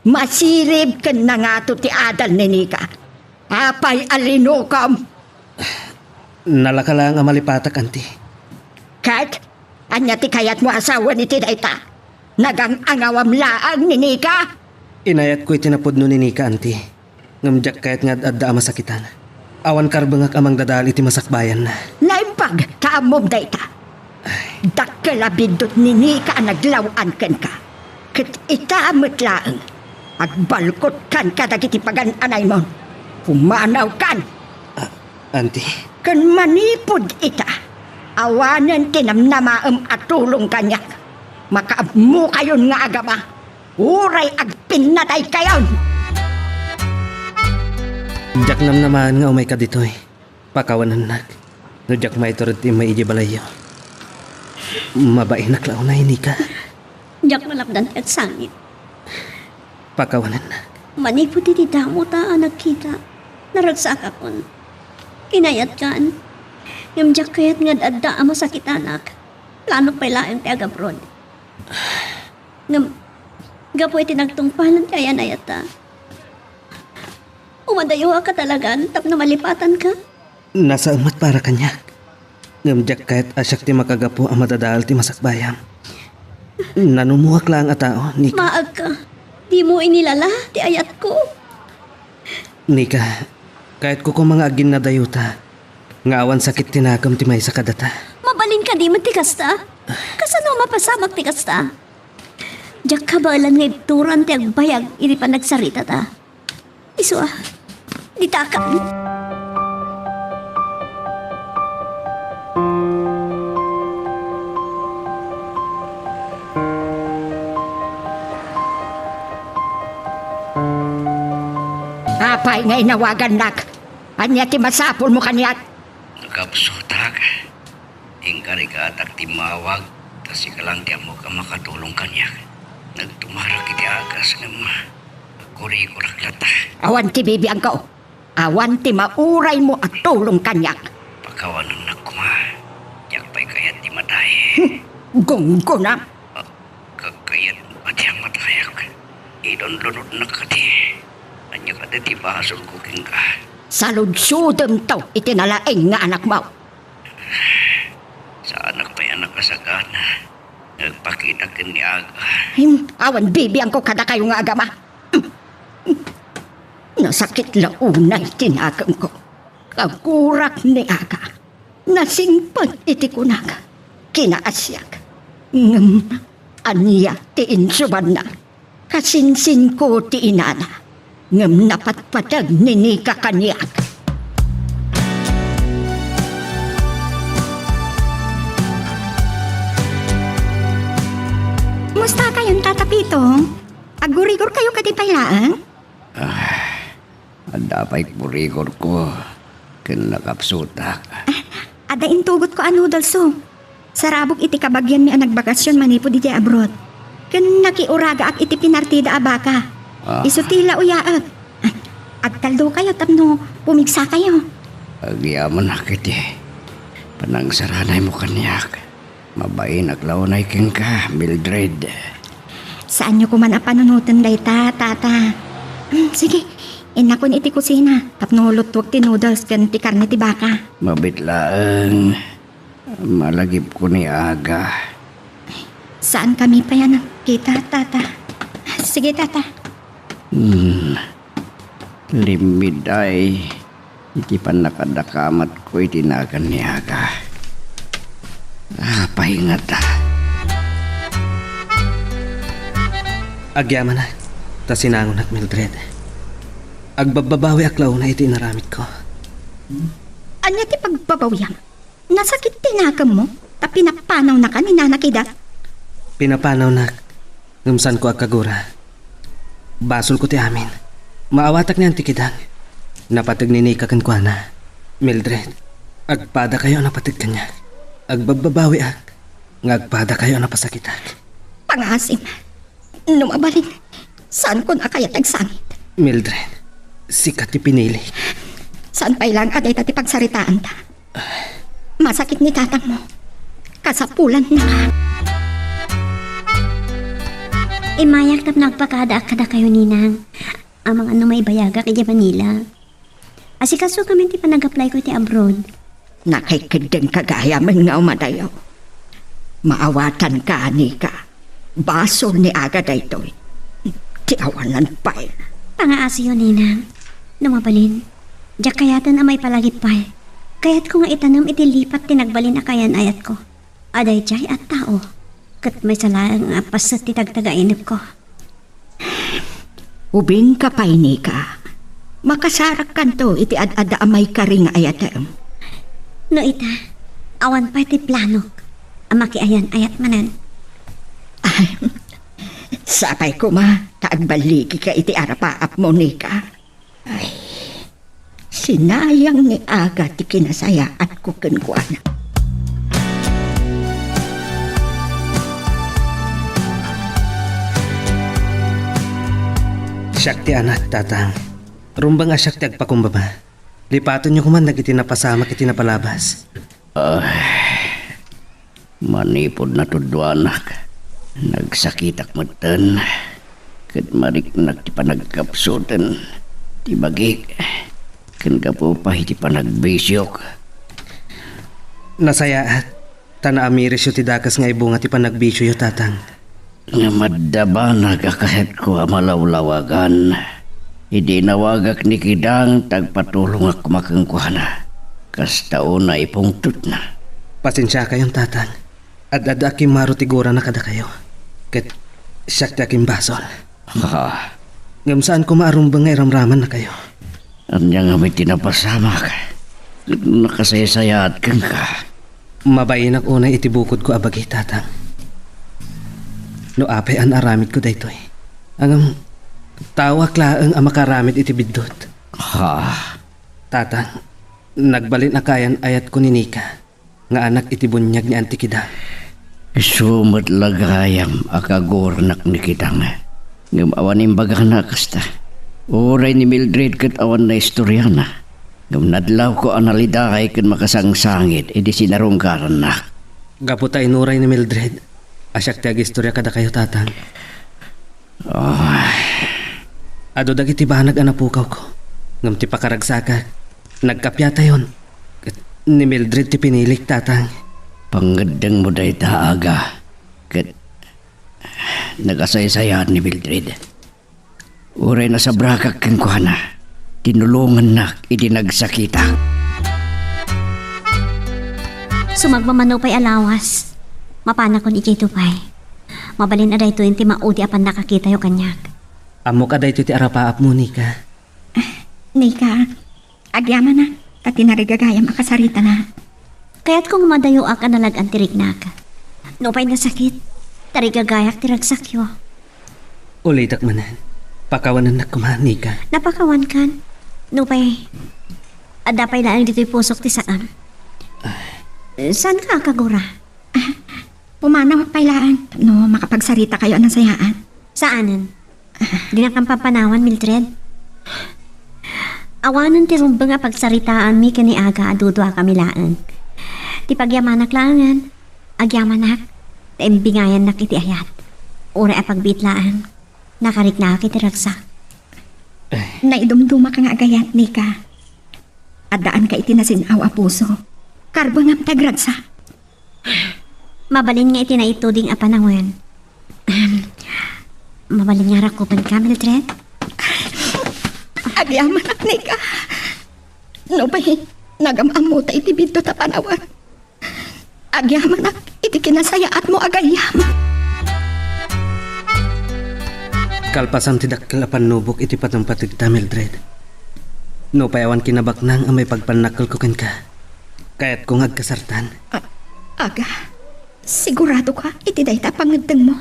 Masirib ken nangato ti adal ni Nika. Apay a linukom? Nalaka laeng a malipatak, Anti. Ket ania ti kayatmo a sawen iti dayta? Nagang-angawam laeng ni Nika? Inayatko iti napudno ni Nika, Anti. Ngem diak kayat nga ad-adda a masakitan. Awan karbengak a mangdadael iti masakbayanna. Naimbag ta ammom dayta. Dakkel a biddut ni Nika a naglaw-an kenka. Ket ita met laeng, agbalkotkan kadagiti pagan-anaymon. Pumanawkan! A-, Anti. Ken manipud ita, awanen ti namnamaem a tulong kaniak. Makaammokayon nga agama. Uray agpinnataykayon! Diak namnamaen nga umayka ditoy. Pakawanennak. No diak maitured ti immay idiay balayyo, mabainak la unay, Nika. Diak malapdan ti agsangit. Pakawanennak. Manipud iti damota a nagkita, naragsakakon. Inayatkan. Ngem diak kayat nga ad-adda a masakitanak. Planok pay laeng ti agabrod. Ngem, gapu iti nagtungpalan ti ayan-ayatta, umadayoak a talagan tapno malipatanka. Nasaem met para kaniak. Ngem diak kayat a siak ti makagapu a madadael ti masakbayam. Nanumoak laeng a tao, Nika. Maagka. Dimo inilala ti ayatko. Nika, kayatko koma nga aginnadayota nga awan sakit ti nakem ti maysa kadata. Mabalin kadi met ti kasta? Kasano a mapasamak ti kasta? Diak kabaelan nga ibturan ti agbayag iti panagsaritata. Isu a, ditakam. Apay nga inawagannak? Ania ti masapulmo kaniak? Nakapsutak. Inkarigatak ti immawag, ta sika lang ti ammok a makatulong kaniak. Nagtumarak iti agas ngem agkurikurak latta. Awan ti bibiangko. Awan ti mauraymo a tulong kaniak. Pakawanennak koma. Diak pay kayat ti matay. Gunggona. Ah, ka-, kayatmo kadi a matayak? Ilunlunodnak kadi. Ania kadi ti basolko kenka? Saludsodemto iti nalaing nga anakmo. Saanak pay a nakasagana. Nagpakita ken ni Aga. Him, awan bibiangko kadakayo nga agama. Nasakit la unay ti nakemko. Kagurak ni Aga. Nasingpet iti kunak. Kinaasiak. Ngem ania ti insubanna? Kasinsinko ti inana, ngem napatpateg ni Nika kaniak. Mustakayon, Tata Pitong? Aggurigorkayo kadi pay laeng? Ah, adda pay kurigorko ken nakapsutak. Ah, adda intugotko a noodles, oh. Sarabog iti kabagianmi a nagbakasyon manipud idiay abroad. Ken nakiuragaak iti pinartida a baka. Ah. Isu ti la uyaek. Ah, agtaldokayo tapno pumigsakayo. Agyamanak iti panangsaranaymo kaniak. Mabainak la unay kenka, Mildred. Saanyo koman a panunoten dayta, Tata. Hmm, sige, innakon iti kusina tapno luttuek ti noodles ken ti karne ti baka. Mabiit laeng, malagipko ni Aga. Saankami pay a nagkita, Tata. Sige, Tata. Hmm. Limmiday iti pannakadakamatko iti nagan ni Aga. Apay ngata? Agyamanak, ta sinangonak, Mildred. Agbabbabawiak la unay iti inaramidko. Ania ti pagbabawiam? Nasakit ti nakemmo, ta pinapanawnaka ni Nana Kidang? Pinapanawnak, ngem saanko agkagura. Basolko ti amin. Maawatak ni Auntie Kidang. Napateg ni Nika kenkuana. Mildred, agpadakayo a napateg kaniak. Agbabbabawiak nga agpadakayo a napasakitak. Pangaasim. No mabalin, saankon a kayat agsangit. Mildred, sika ti pinili. Saan pay laeng a dayta ti pagsaritaanta? Masakit ni tatangmo. Kasapulannaka. Immayak tapno agpakadaak kadakayo, Ninang. Amangan no maibayagak idiay Manila. Asikasokami ti panag-applyko iti abroad. Nakaikiddengka gayamen nga umadayo. Maawatanka, Nika. Basol ni Aga daytoy. Ti awanan pay. Pangaasiyo, Ninang. No mabalin, diak kayaten a maipalagip pay. Kayatko nga itanem iti lipat ti nagbalin a kayan-ayatko. A daydiay a tao, ket maysa laeng a paset ti tagtagainepko. Ubingka pay, Nika. Makasarakkanto iti ad-adda a maikari nga ayatem. No ita, awan pay ti planok a makiayan-ayat manen. Ay, sapay koma ta agballigika iti arapaapmo, Nika. Ay, sinayang ni Aga ti kinasayaatko kenkuana. Siak ti anak, Tatang. Rumbeng a siak ti agpakumbaba. Lipatenyo koman dagiti napasamak iti napalabas. Ah, manipud natudloanak, nagsakitak metten, ket mariknak ti panagkapsuten ti bagik, ken gapu pay iti panagbisiok. Nasayaat, ta naamirisyo ti dakes nga ibunga ti panagbisioyo, Tatang. Ngem adda banag a kayatko a malawlawagan. Idi inawagak ni Kidang, ta agpatulongak koma kenkuana. Kasta unay ipungtotna. Pasensiakayon, Tatang. Ad-adda a kimmaro ti gurana kadakayo. Ket siak ti akimbasol. Ha? Ngem saan koma a rumbeng nga iramramannakayo. Ania ngamin ti napasamak? Nakasaysayaat kenka. Mabainak unay iti bukodko a bagi, Tatang. No apay a naaramidko daytoy. Ngem, taoak laeng a makaaramid iti biddut. Ha? Tatang, nagbalin a kayan-ayatko ni Nika nga anak iti buniag ni Auntie Kidang. Isu met la gayam a kaguranak ni Kidang. Ngem awan imbagana a kasta. Uray ni Mildred ket awan naistoriana. Ngem nadlawko a nalidaay ken makasangsangit idi sinarungkarannak. Gapu ta inuray ni Mildred a siak ti agistoria kadakayo, Tatang. Ah. Adu dagiti banag a napukawko, ngem ti pakaragsakak, nagkapiatayon. Ket ni Mildred ti pinilik, Tatang. Pangngeddengmo dayta, Aga. Ket nakasaysayaat ni Mildred. Uray nasabrakak kenkuana, tinulongannak idi nagsakitak. Sumagmamano pay a lawas. Mapanakon idiay Dubai. Mabalin a daytoyen ti maudi a pannakakitayo kaniak. Ammok a daytoy ti arapaapmo, Nika. Nika, agyamanak, ta tinarigagayam a kasarita na. Kayatko nga madayoak a nalag-an ti riknak. Nupay nasakit, tarigagayak ti ragsakyo. Ulitek manen. Pakawanennak koma, Nika. Napakawankan. Nupay, adda pay laeng ditoy pusok ti saam. Saanka a kagura? Ah, pumanawak pay laeng no makapagsarita kayo a nasayaat. Saanen? Dinakam pampanawan, Mildred. Awanen ti rumbeng a pagsaritaanmi ken ni Aga a duduakami laeng. Ti pagyamanak laengen, agyamanak, ta imbingayannak iti ayat. Uray a pagbiit laeng, nakariknaak iti ragsak. Naidumdumak nga agayat, Nika. Addaanka iti nasin-aw a puso. Karbengam ti agragsak. Mabalin nga iti naituding a panawen. Ahem. Mabalin nga rakupenka, Mildred? Agyamanak, Nika. Nupay, nagam-ammota iti biddut a panawen. Agyamanak iti kinasayaatmo a gayyem. Kalpasan ti dakkel a pannubok iti patengpategta, Mildred. Nupay awan kinabaknang a maipagpannakkelko kenka, kayatko nga agkasartan. A-, Aga, siguradoka iti dayta a pangngeddengmo?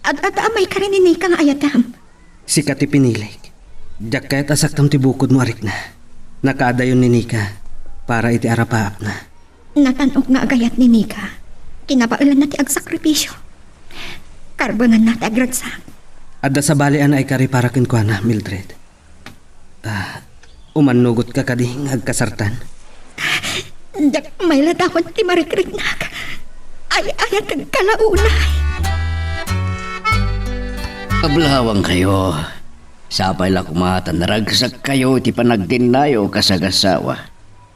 Ad-adda a maikari ni Nika nga ayatem. Sika ti pinilik. Diak kayat a saktam ti bukodmo a rikna. Nakaadayon ni Nika para iti arapaapna. Natan-ok nga agayat ni Nika. Kinabaelanna ti agsakripisio. Karbenganna ti agragsak. Adda sabali a naikari para kenkuana, Mildred. Ah, umannugotka kadi nga agkasartan? Diak mailadawan ti marikriknak. Ay-ayatek ka la unay. Ablawangkayo. Sapay la koma ta naragsakkayo iti panagtinnayo kas agassawa.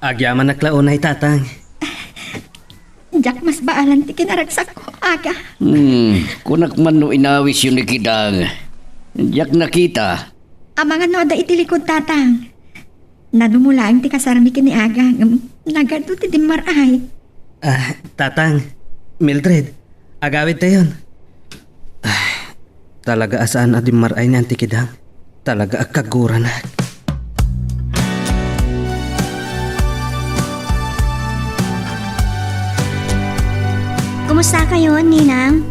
Agyamanak la unay, Tatang. Diak masbaalan ti kinaragsakko, Aga. Hmm, kunak man no inawisyo ni Kidang. Diak nakita. Amangan no adda iti likod, Tatang. Nadumo laeng ti kasarmi ken ni Aga, ngem nagadu ti dimmar-ay. Ah, Tatang, Mildred, agawidtayon. Ah, talaga a saan a dimmar-ay ni Auntie Kidang. Talaga a kaguranak. Kumusta kayo, Ninang?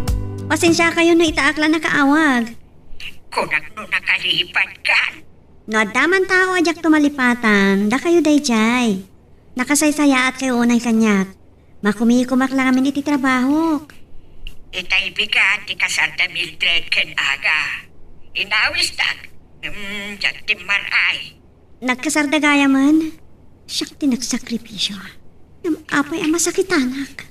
Pasensya kayo no itaak la nakaawag. Kunak no nakalipatkan. No adda man tao a diak tumalipatan, dakayo daydiay. Nakasaysayaat kayo unay kaniak. Makumikomak la ngamin iti trabahok. Itay bigat ti kasarda Mildred ken Aga. Inawisdak, ngem diak dimmar-ay. Nagkasarda gayamen? Siak ti nagsakripisio. Ngem apay a masakitanak?